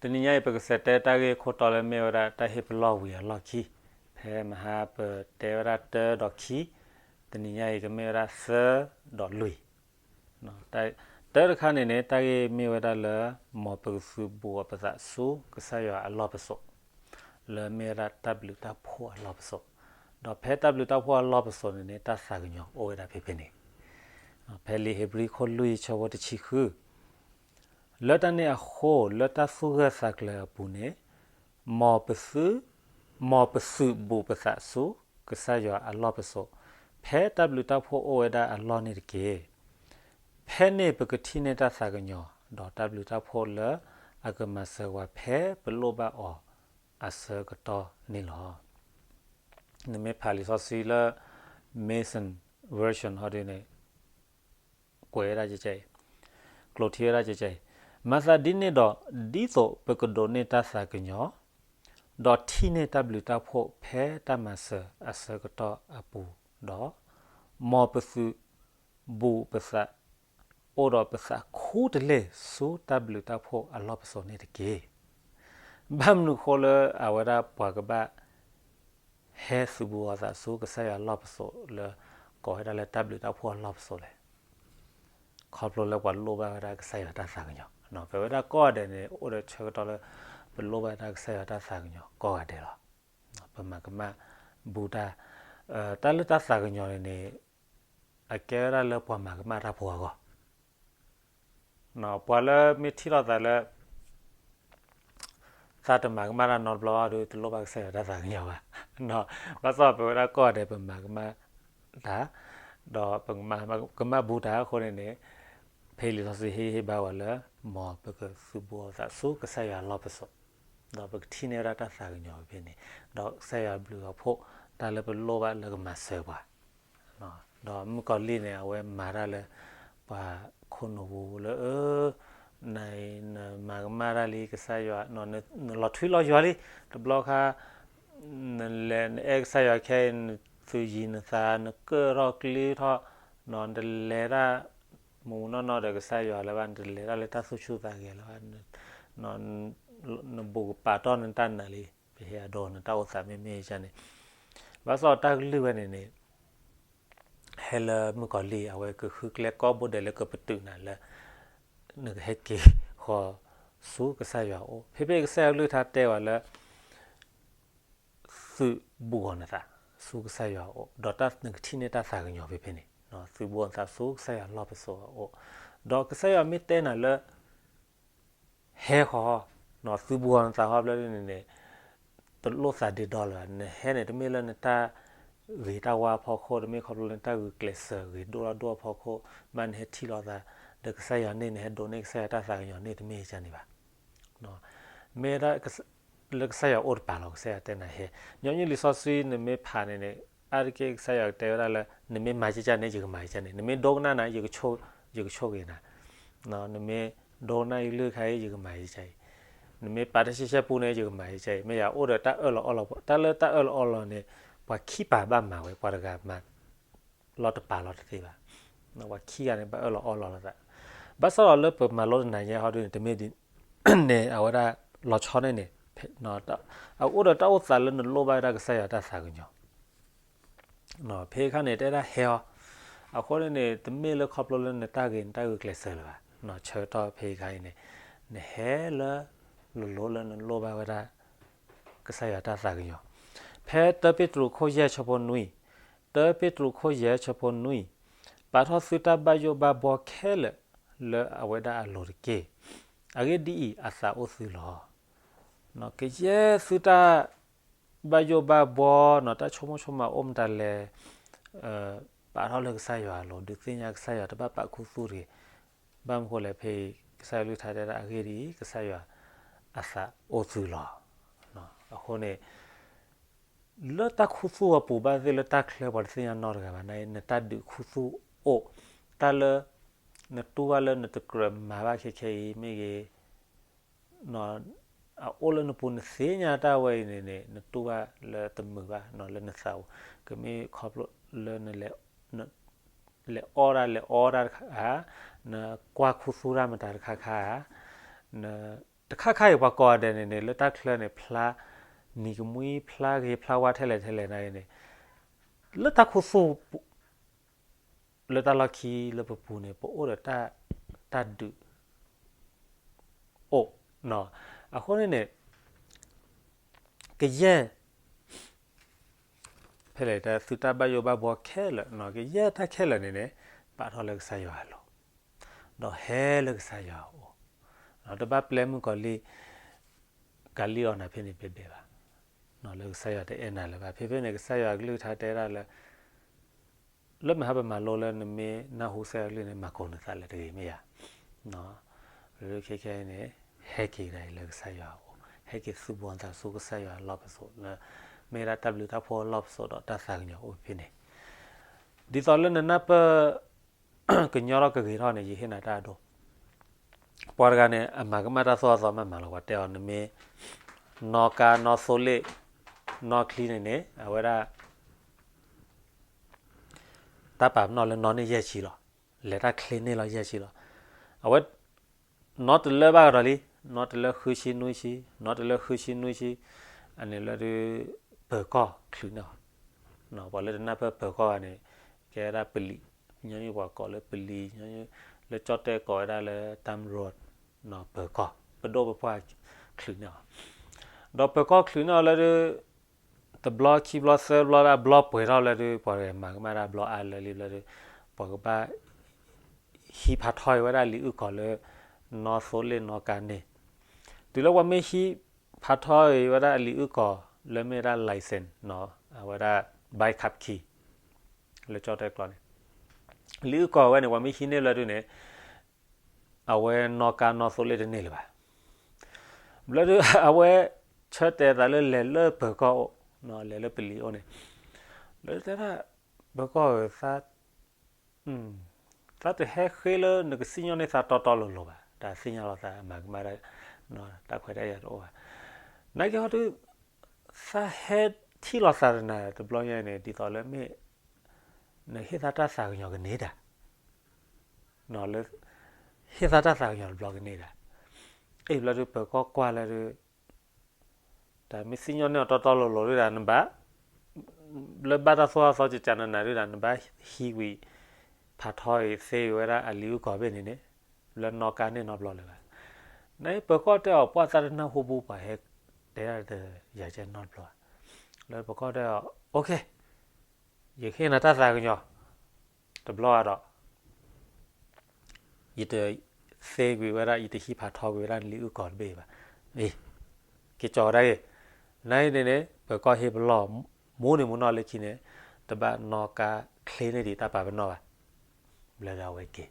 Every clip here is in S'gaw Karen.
တနံၤညါအံၤ ပကစးတဲတၢ်ဂ့ၢ်ခိၣ်တီလၢမ့ၢ်ဝဲဒၣ်တၢ်ဟ့ၣ်ပလီၢ်ဝံၤအလီၢ်ခံ, ဖဲမဟါပတဲဝဲဒၣ်တၢဒီးခံ, တနံၤညါအံၤ ကမ့ၢ်ဝဲဒၣ်သၢဒီးလွံၢ်. တၢတခါန့ၣ်န့ၣ် တၢ်ဂ့ၢ်မ့ၢ်ဝဲဒၣ်လၢ မ်ပကသုးဘူးအီၤပသးဆူကစၢ်ယွၤအလီၢ်ပစိာ်, လၢမ့ၢ်ဝဲဒၣ်တၢ်ဘျုးတၢ်ဖှိၣ်အလီၢ်ပစိာ်, ဒီးဖဲတၢ်ဘျုးတၢ်ဖှိၣ်အလီၢ်ပစိာ်န့ၣ်န့ၣ် တၢ်သးကညီၤအိၣ်ဝဲဒၣ်ဖဲဖဲန့ၣ်, ဖဲလံာ်ဧ့ၤဘြံၤခိၣ်လွံၢ်ဆၢဖိတဆံဃု လၢတၢ်န့ၣ်အဃိ လၢတၢ်သူၣ်ဂၢၢ်သးကျၢၤအပူၤန့ၣ်, မ်ပသုး, မ်ပသုးဘူးပသးဆူ ကစၢ်ယွၤအလီၢ်ပစိာ်, ဖဲတၢ်ဘျုးတၢ်ဖှိၣ်အိၣ်ဝဲဒၣ်အလီၢ်န့ၣ်တက့ၢ်. ဖဲန့ၣ်ပကထံၣ်န့ၢ်တၢ်သးကညီၤ, ဒီးတၢ်ဘျုးတၢ်ဖှိၣ်လၢအကမၤစၢၤဝဲဖဲပလိၣ်ဘၣ်အီၤအဆၢကတီၢ်န့ၣ်လီၤ. နမ့ၢ်ဖးလံာ်စီဆှံလၢ Mason Version ဟီဒ်န့ၣ် ကွဲးဝဲဒၣ်ကဲကဲအံၤ, ကျိာ်ထံဝဲဒၣ်ကဲကဲအံၤ, မၤသးဒ်န့ၣ်ဒီး ဒ်သိးပကဒိးန့ၢ်တၢ်သးကညီၤ, ဒီးထံၣ်န့ၢ်တၢ်ဘျုးတၢ်ဖှိၣ်ဖဲတၢ်မၤစၢၤအဆၢကတီၢ်အပူၤဒီး, မ်ပသုးဘူး, အိၣ်ဒီးပသးခူတလ့ၢ်ဆူတၢ်ဘျုးတၢ်ဖှိၣ်အလီၢ်ပစိာ်န့ၣ်တက့ၢ်. ဘၣ်မနုၤဃိလၢအဝဲဒၣ်ပှၤကဘၣ် ဟဲသုးဘူးအသးဆူကစၢ်ယွၤအလီၢ်ပစိာ်လၢ ကိးဝဲဒၣ်လၢတၢ်ဘျုးတၢ်ဖှိၣ်အလီၢ်ပစိာ်လဲၣ်. ခီဖျိလၢပှၤလိၣ်ဘၣ်ဝဲဒၣ်ကစၢ်ယွၤတၢ်သးကညီၤ, ပဝဲဒၣ်ကိးဂၤဒဲးန့ၣ် အိၣ်ဒီးဆၢကတီၢ်လၢ ပလိၣ်ဘၣ်ဝဲဒၣ်ကစၢ်ယွၤတၢ်သးကညီၤကိးဂၤဒဲးလီၤ. ပမၤကမၣ်ဘူးတၢ်, တၢ်လၢတၢ်သးကညီၤန့ၣ်န့ၣ် အကဲဝဲဒၣ်လၢပှၤမၤကမၣ်တၢ်ဖိအဂီၢ် ပှၤလၢမ့ၢ်ထံၣ်လိာ်သးလၢ သးတမၤကမၣ်တၢ်နီတဘျီဒီး တလိၣ်ဘၣ်ကစၢ်ယွၤတၢ်သးကညီၤဘၣ်. ဘၣ်ဆၣ်ပဝဲဒၣ်ကိးဂၤဒဲး ပမၤကမၣ်တၢ်, ဒီးပကမၣ်ဘူးတၢ်အဃိန့ၣ်န့ၣ်, ဖဲလံာ်စီဆှံဟ့ၣ်ဂံၢ်ဟ့ၣ်ဘါဝဲလၢ မ်ပကသုးဘူးအသးဆူကစၢ်ယွၤအလီၢ်ပစိာ်, ဒီးပကထံၣ်န့ၢ်ဝဲဒၣ်တၢ်သးကညီၤဖဲန့ၣ်, ဒီးကစၢ်ယွၤဘျုးအီၤဖှိၣ် တၢ်လၢပလိၣ်ဘၣ်လၢကမၤစၢၤပှၤ ဒီးမုၣ်ကီၤလံၢ်န့ၣ် အဝဲမၤတၢ်လၢ ပှၤခိၣ်နူာ်ပူၤလၢ အၢ, နမၤကမၣ်တၢ်လံကစၢ်ယွၤ, နလီၤထွံလီၤယွၤလံ, တဘျီခါ နလဲၤ နအဲၣ်ကစၢ်ယွၤခဲအံၤ နသုးယံၤနသး နကၢၣ်ထီၣ်ကျ့ထီၣ်, နတလဲၤတၢ်မူးမူးနီၢ်နီၢ်ဒီးကစၢ်ယွၤလၢၤဘၣ်, နတလဲၤတၢ်လၢတၢ်သူၣ်ဆူၣ်သးဂဲၤလၢၤဘၣ်, နဘူးကပာ်တီၢ်နတၢ်နာ်လံ, ပဟ့ၣ်အဒိနတၢ်အိၣ်သးမ့မ့ၢ်န့ၣ်, ဘၣ်ဆၣ်တၢ်ကလုၢ်ဝဲန့ၣ်န့ၣ် ဟဲလၢမုၣ်ကီၤလံၢ် အဝဲကဃုကျဲကိးဘိဒဲးလၢကပတုာ်နၤလၢ နကဟဲက့ၤဃီၤဆူကစၢ်ယွၤအအိၣ်, ဖဲဖဲကစၢ်ယွၤကလုၢ်ကထါတဲဝဲလၢ သုးဘူးအီၤနသးဆူကစၢ်ယွၤအအိၣ်, ဒီးနကထံၣ်န့ၢ်တၢ်သးကညီၤဖဲဖဲန့ၣ်, သုးဘူးအီၤနသးဆူကစၢ်ယွၤလီၢ်ပစိာ်အအိၣ်, ဒီးကစၢ်ယွၤမ့ၢ်တဲနၤလၢ ဟဲဃီၤ, သုးဘူးအီၤနသးဃီဖဲန့ၣ်န့ၣ်, တလိၣ်သးဒ့ဒီလၢၤဘၣ်, နဟဲန့ၣ် တမ့ၢ်လၢနတၢ်ဂ့ၤတၢ်ဝါအဖီခိၣ်, တမ့ၢ်ခီဖျိလၢနတၢ်ဂုာ်ကျဲးစၢးဂ့ၤဒိၣ်ထီၣ်ဒိၣ်အဖီခိၣ်, မ့ၢ်နဟဲထံၣ်လိာ်သး ဒီးကစၢ်ယွၤန့ၣ် နဟဲဒိးန့ၢ်ကစၢ်ယွၤတၢ်သးကညီၤန့ၣ် တမ့ၢ်ကန့ၣ်ဘၣ်. မ့ၢ်ဒၣ် လၢကစၢ်ယွၤအိၣ်တပၤလီၤ, ကစၢ်ယွၤတဲနၤဟဲ, ညီနုၢ်လံာ်စီဆှံ နမ့ၢ်ဖးန့ၣ်န့ၣ်, အါတက့ၢ်ကစၢ်ယွၤကတဲဝဲဒၣ်လၢ နမ့ၢ်မၤကကန့ၣ် ယကမၤကကန့ၣ်, နမ့ၢ်ဒိကနၣ်နၤ ယကဆိၣ်ဂ့ၤနၤ, နမ့ၢ်ဒိကနၣ်ယကလုၢ်ခါအံၤ ယကမၤကကအံၤ, နမ့ၢ်ပာ်တၢ်ရှဲရှဲပူန့ၣ် ယကမၤကကအံၤ, မ့ၢ်ယၤအိၣ်ဒီးတၢ်အၢၣ်လီၤအီလီၤ, တၢ်လၢတၢ်အၢၣ်လီၤအီလီၤန့ၣ် ပှၤခံပၤဘၣ်မၤဝဲ, ပှၤတဂၤမၤ လီၤတပၤလီၤတသ့ဘၣ်, ပှၤခံဂၤန့ၣ် ဘၣ်အၢၣ်လီၤအီလီၤလိာ်သး, ဘၣ်ဆၣ်ဒီးလၢပမၤလိတနၤညါဟီဒ်န့ၣ် တမ့ၢ်ဒ်န့ၣ် အဝဲဒၣ်လီၤဆီန့ၣ်န့ၣ်, အအိၣ်ဒီးတၢ်အိၣ်သးလၢနလိၣ်ဘၣ်ဝဲဒၣ်ကစၢ်ယွၤတၢ်သးကညီၤ ဖဲအခါန့ၣ် တဲဒၣ်ဟဲအီၤ, အဃိန့ၣ်န့ၣ် တမ့ၢ်လၢခီဖျိလၢနတၢ်ဂ့ၤ နတၢ်ဂုာ်ကျဲးစၢးလၢၤဘၣ်, ဆၢကတီၢ်ဖဲအခါအံၤန့ၣ် နဟဲလၢ လိၤလိၤလၢနလိၣ်ဘၣ်ဝဲဒၣ် ကစၢ်ယွၤတၢ်သးကညီၤ, ဖဲတၢပ့းတရူးခိၣ်ယဲၢ်ဆၢဖိနွံ, တၢပ့းတရူးခိၣ်ယဲၢ်ဆၢဖိနွံ, ပာ်ထီၣ်သုတၢ်ဘၣ်ယိၣ်ဘၣ်ဘှီခဲလၢာ် လၢအဝဲဒၣ်အလိၤတက့ၢ်. အဂ့ၢ်ဒ်အံၤ, အသးအိၣ်သုလီၤ. ကယဲၢ်သုတၢ် ဘၣ်ယိၣ်ဘၣ်ဘှီနီၤ, တၢ်ဆိကမိၣ်ဆိကမးအိၣ်မတၤလဲၣ်, ပာ်ထီၣ်လၢကစၢ်ယွၤအလိၤ, ဒုးသ့ၣ်ညါကစၢ်ယွၤ တဘၣ်ပာ်ခူသူၣ်တဂ့ၤ. ဘၣ်မနုၤဃိလဲၣ်, ဖဲအံၤ ကစၢ်ယွၤကလုၢ်ကထါတဲဒၣ် အဂ့ၢ်ဒ်အံၤ, ကစၢ်ယွၤအသးအိၣ်သုလီၤ. အဃိန့ၣ် လၢတၢ်ခူသူၣ်အပူၤ ဘၣ်သ့ၣ်လၢတၢ်ချၢပှၤတသ့ၣ်ညါနီတဂၤဘၣ်န့ၣ်, နတၢ်ဒုးခူသူၣ်အိၣ်, တၢ်လၢ နတူၢ်ဘၣ်လၢနတကြၢးမၤဘၣ်ခဲခဲအံၤမ့ၢ်ဂ့ၤ အအိၣ်လၢနပူၤ နသ့ၣ်ညါတၢ်ဝဲအံၤန့ၣ်န့ၣ် နတူၢ်ဘၣ်လၢတမုာ်ဘၣ် လၢနသးပူၤ, ကမ့ၢ်ခီဖျိလၢ လဲၤအီၣ်တၢ် လဲၤအီတၢ်တခါဧါ, နကွၢ်ခူသူၣ်တၢ်မတၤတခါခါဧါ, န တခါခါအံၤပှၤကိးဂၤဒဲးန့ၣ်န့ၣ် လၢတၢ်ချၢန့ၣ် ဖျါနံၤကမှံ ဖျါဂ့ၤဖျါဝါထဲလဲၣ်ထဲလဲၣ်န့ၣ် လၢတၢ်ခူသူၣ် လၢတၢ်လီၢ်ခံလၢပပူၤန့ၣ် ပအိၣ်ဒီးတၢ်ဒုးအိၣ်, အဃိန့ၣ်န့ၣ် ကယဲၢ် ဖဲလဲၣ်တၢ်သုတၢ်ဘၣ်ယိၣ်ဘၣ်ဘှီခဲလၢာ် ကယဲၢ်တၢ်ခဲလၢာ်န့ၣ်န့ၣ် ပာ်ထီၣ်လၢကစၢ်ယွၤအလိၤ, ဒီးဟဲလၢကစၢ်ယွၤအအိၣ်, တဘၣ်ပျဲမုၣ်ကီၤလံၢ် ကၤလံၣ်အီနၤဖဲန့ၣ်ဘဲဘဲဘၣ်, လၢကစၢ်ယွၤတအဲၣ်နၤလၢၤဘၣ်. ဖဲဖဲန့ၣ် ကစၢ်ယွၤအကလုၢ်ကထါတဲဒၣ်လၢ လၢမဟါပမၤလိလၢနမ့ၢ်နၢ်ဟူကစၢ်ယွၤကလုၢ်န့ၣ် မၤကိးနသးလၢတဂ့ၤမ့ၢ်ဧါ. ခဲခဲအံၤန့ၣ် ဟဲက့ၤဒၣ်အံၤလၢကစၢ်ယွၤအအိၣ်, ဟဲက့ၤသူၣ်ဘီသးစူၤကစၢ်ယွၤအလီၢ်ပစိာ်လၢ မ့ၢ်ဒၣ်တၢ်ဘျုးတၢ်ဖှိၣ်အလီၢ်ပစိာ်ဒီးတၢ်သးကညီၤအိၣ်ဖဲန့ၣ်, ဒ်သိးလၢနနၢ်ပၢၢ် ကညီထီၣ်ကဂ့ၤထီၣ်န့ၣ် ယဟ့ၣ်နၤတၢ်အဒိ, ပှၤတဂၤန့ၣ် အမၤကမၣ်တၢ်သိၣ်တၢ်သီမးမးလီၤ. ပှၤတဲအီၤ နမ့ၢ် နီၣ်ကါ နီၣ်သိလ့ၣ် နီၣ်ချံန့ၣ်န့ၣ် အဝဲဒၣ် တၢ်ပာ်ပနီၣ်လၢနီၣ်န့ၢ်ယဲၢ်ဆံလီၤ. လဲၤတၢ်ချ့န့ၢ်လီၤယဲၢ်ဆံလီၤ. အဝဲ နီၣ်တလၢဘၣ်ကဒီးလံ, နီၣ်တလၢဃုဆံနွံဆံ, နီၣ်တလၢဃုဆံနွံဆံ, အန့ၣ်လၢဒုး ပၢၤကီၢ်ချုးန့ၢ်အီၤ, ပှၤလၢတနၢ်ပၢၢ်ပၢၤကီၢ်ဂၤန့ၣ် ကဲဝဲဒၣ်ပလံး, ညီနုၢ်ပှၤကိးလၢပလံး, လၢကၠီၣ်တဲၣ်ကိးဝဲဒၣ်လၢ တၢ်မရိး, ပၢၤကီၢ်, ပဒိၣ်ပပှၢ်ချုးန့ၢ်အီၤ, ဒီးပၢၤကီၢ်ချုးန့ၢ်အီၤလၢဒုး တဘျီခံဘျီသၢဘျီလၢအဘျီပှဲၤထီၣ်လၢဒုး ပှၤမၤကမၣ်တၢ်ဘျီအါလၢာ်လံဘျီဒုး ပှၤကဘၣ် ဟံးဖးထီအံၤဝဲဒၣ်အလံာ်အုၣ်ကီၤလၢ နီၣ်သိလ့ၣ်နီၣ်ကါန့ၣ်, တုၤလၢပှၤမ့ၢ်ဟံးဖးထီအံၤဝဲဒၣ်အလံာ်အုၣ်ကီၤ လၢမ့ၢ်ဝဲဒၣ် license အဝဲဒၣ် ဘၣ်ခးခံ လၢကၠီၣ်တဲၣ်ကျိာ်န့ၣ်, လံာ်အုၣ်ကီၤဝဲန့ၣ် ပှၤမ့ၢ်ဟံးန့ၢ်လၢဒုးန့ၣ် အဝဲနီၣ်ကါနီၣ်သိလ့ၣ်တန့ၢ်လၢၤဘၣ်. ဘျီဒုး အဝဲဆၢတဲာ်သးလၢလဲၤလၢပၢၤကီၢ်အိၣ်, လဲၤလၢပလံးအိၣ်န့ၣ်, လၢတဲဒၣ် ပၢၤကီၢ်ဧၢ သးတဟဲဃ့လၢနကစံၣ်ညီၣ်န့ၢ်သးတီတီလိၤလိၤဘၣ်, တၢ်သ့ၣ်ညါလီၤသးမၤကမၣ် တၢ်ခွဲးတၢ်ယာ်တအိၣ်ဘၣ်. နာ်က့ဟီဒုး သးဟဲထံၣ်လီၤသးတနၤတဘျီညါန့ၣ် ဒ်သိးလၢမ့ၢ် နဟ့ၣ်သးတၢ်သးကညီၤကန့ၢ်ဒၣ် လၢ ဟ့ၣ်သးတၢ်သးကညီၤတဘျီကန့ၢ်ဒၣ်. အ့ၣ် ဘျီဒုးပၢၤကီၢ်ကွၢ်လၢဒုး တၢ်မ့ၢ်စံၣ်ညီၣ်န့ၢ်အီၤတီတီလိၤလိၤဒုးဒၣ် နဘၣ် လၢဘၣ်တၢ်သိၣ်တၢ်သီကကနနၤဒုးဒၣ် နဘၣ်ဟံးဝံၤ ဖးထီအံၤသ့ဝဲဒၣ်အလံာ်အုၣ်ကီၤဘ့ၣ်န့ၣ်န့ၣ် လၢနီၣ်ကါန့ၢ်နီတဘျီလၢၤဘၣ်. နပၢၤကီၢ်တဲအီၤ ပှၤသးတနၢ်ဟူပူၤ ပှၤဟဲတဲဒၣ်တယၤကဲနီတဘျီဘၣ်. လၢပၢၤကီၢ်တဲအီၤ okay ယကဟ့ၣ်နၤတၢ်သးကညီၤ တဘျီဘၣ်ဒီး ယတသ့ကွံာ်ဝဲဒၣ် ယတဟံးဖးထီကွံာ်ဝဲဒၣ်လံာ်အုၣ်ကီၤတဘ့ၣ်ဘၣ်. က့ၤကၠီၤဝဲဒၣ်ဂ့ၤ, နအံၤန့ၣ်န့ၣ် ပၢၤကီၢ်ဟ့ၣ်ပလီၢ် မူန့ၣ်မူနီၢ်လၢခံန့ၣ် တဘၣ်နီၣ်ကါချ့န့ၢ်ဒံးတၢ်ပာ်ပနီၣ်ဘၣ်. ဘျီဒုးအဝဲက့ၤ.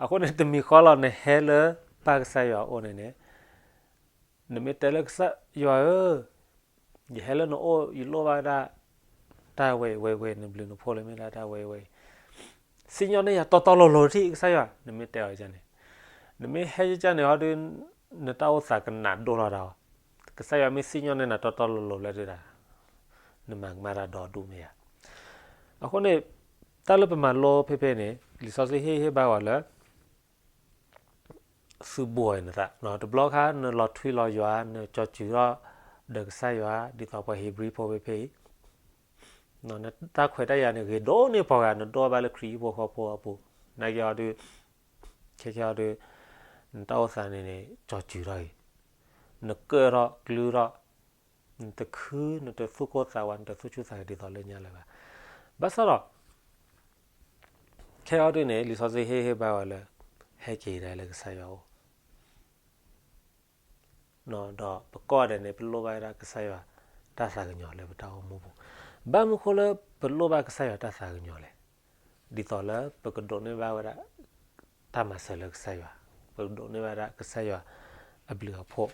အဃိန့ၣ် တမံၤဃီလီၤ နဟဲလၢပၢ်ကစၢ်ယွၤအအိၣ်န့ၣ်န့ၣ် နမ့ၢ်တဲလၢကစၢ်ယွၤဧၢ ယဟဲလၢနအိၣ် ယလိၣ်ဘၣ်ဝဲဒၣ် တၢ်ဝဲအံၤဝဲအံၤဝဲအံၤ နဘျုးနဖှိၣ်လၢမ့ၢ်ဒၣ်တၢ်ဝဲအံၤဝဲအံၤ စံၣ်ညီၣ်န့ၢ်ယၤတီတီလိၤလိၤတထံၣ် ကစၢ်ယွၤ နမ့ၢ်တဲအီၤန့ၣ်, နမ့ၢ်ဟဲယကန့ၣ်ဟီဒုး နတၢ်အိၣ်သးကနၣ်ဒိၣ်လီၤဒၣ်အီၤ, ကစၢ်ယွၤမ့ၢ်စံၣ်ညီၣ်န့ၢ်နၤတီတီလိၤလိၤလၢဒုးဒၣ် နမၤကမၣ်တၢ်ဒီဒူၣ်မ့ၢ်ဧါ. အဃိန့ၣ် တၢ်လၢပမၤလိဖဲဖဲန့ၣ် လံာ်စီဆှံဟ့ၣ်ဟ့ၣ်ဘၣ်ဝဲလၢ သုးဘူးအီၤနသး, တဘျီခါ နလီၤထွံလီၤယွၤ နကၠီၤစူၤထီၣ်ဒီးကစၢ်ယွၤ ဒ်သိးပှၤဧ့ၤဘြံၤဖိဖဲဖဲအံၤ, နတၢ်ခွဲးတၢ်ယာ်န့ၣ် ဂ့ၤဒိၣ်န့ၢ်ပှၤဂၤ နဒိၣ်ဘၣ်လၢခရံာ်ဟံၣ်ဖိဃီဖိအပူၤ, နာ်က့အီၤဒုး ခဲခဲအီၤဒုး နတၢ်အိၣ်သးန့ၣ်န့ၣ် ကၠီၤစူၤထီၣ်ဂ့ၤ, နကၢၣ်ထီၣ်ကျုထီၣ် နတခု နတသူၣ်ကိၢ်သးဝး နတသူၣ်ဆူၣ်သးဂဲၤဒ်သိးလၢညါလၢၤဘၣ်. ဘၣ်ဆၣ်ဒီး ခဲအံၤဒ်န့ၣ် လံာ်စီဆှံဟ့ၣ်ဟ့ၣ်ဘၣ်ဝဲလၢ ဟဲက့ၤဒၣ်လၢကစၢ်ယွၤအအိၣ်, ဒီးပကိးဂၤဒဲးန့ၣ် ပလိၣ်ဘၣ်ဝဲဒၣ်ကစၢ်ယွၤ တၢ်သးကညီၤလၢပတၢ်အိၣ်မူပူၤ. ဘၣ်မနုၤဃိလၢပလိၣ်ဘၣ်ကစၢ်ယွၤတၢ်သးကညီၤလဲၣ်. ဒ်သိးလၢပကဒိးန့ၢ်ဘၣ်ဝဲဒၣ် တၢ်မၤစၢၤလၢကစၢ်ယွၤ, ပကဒိးန့ၢ်ဘၣ်ဝဲဒၣ်ကစၢ်ယွၤ အဘျုးအဖှိၣ်,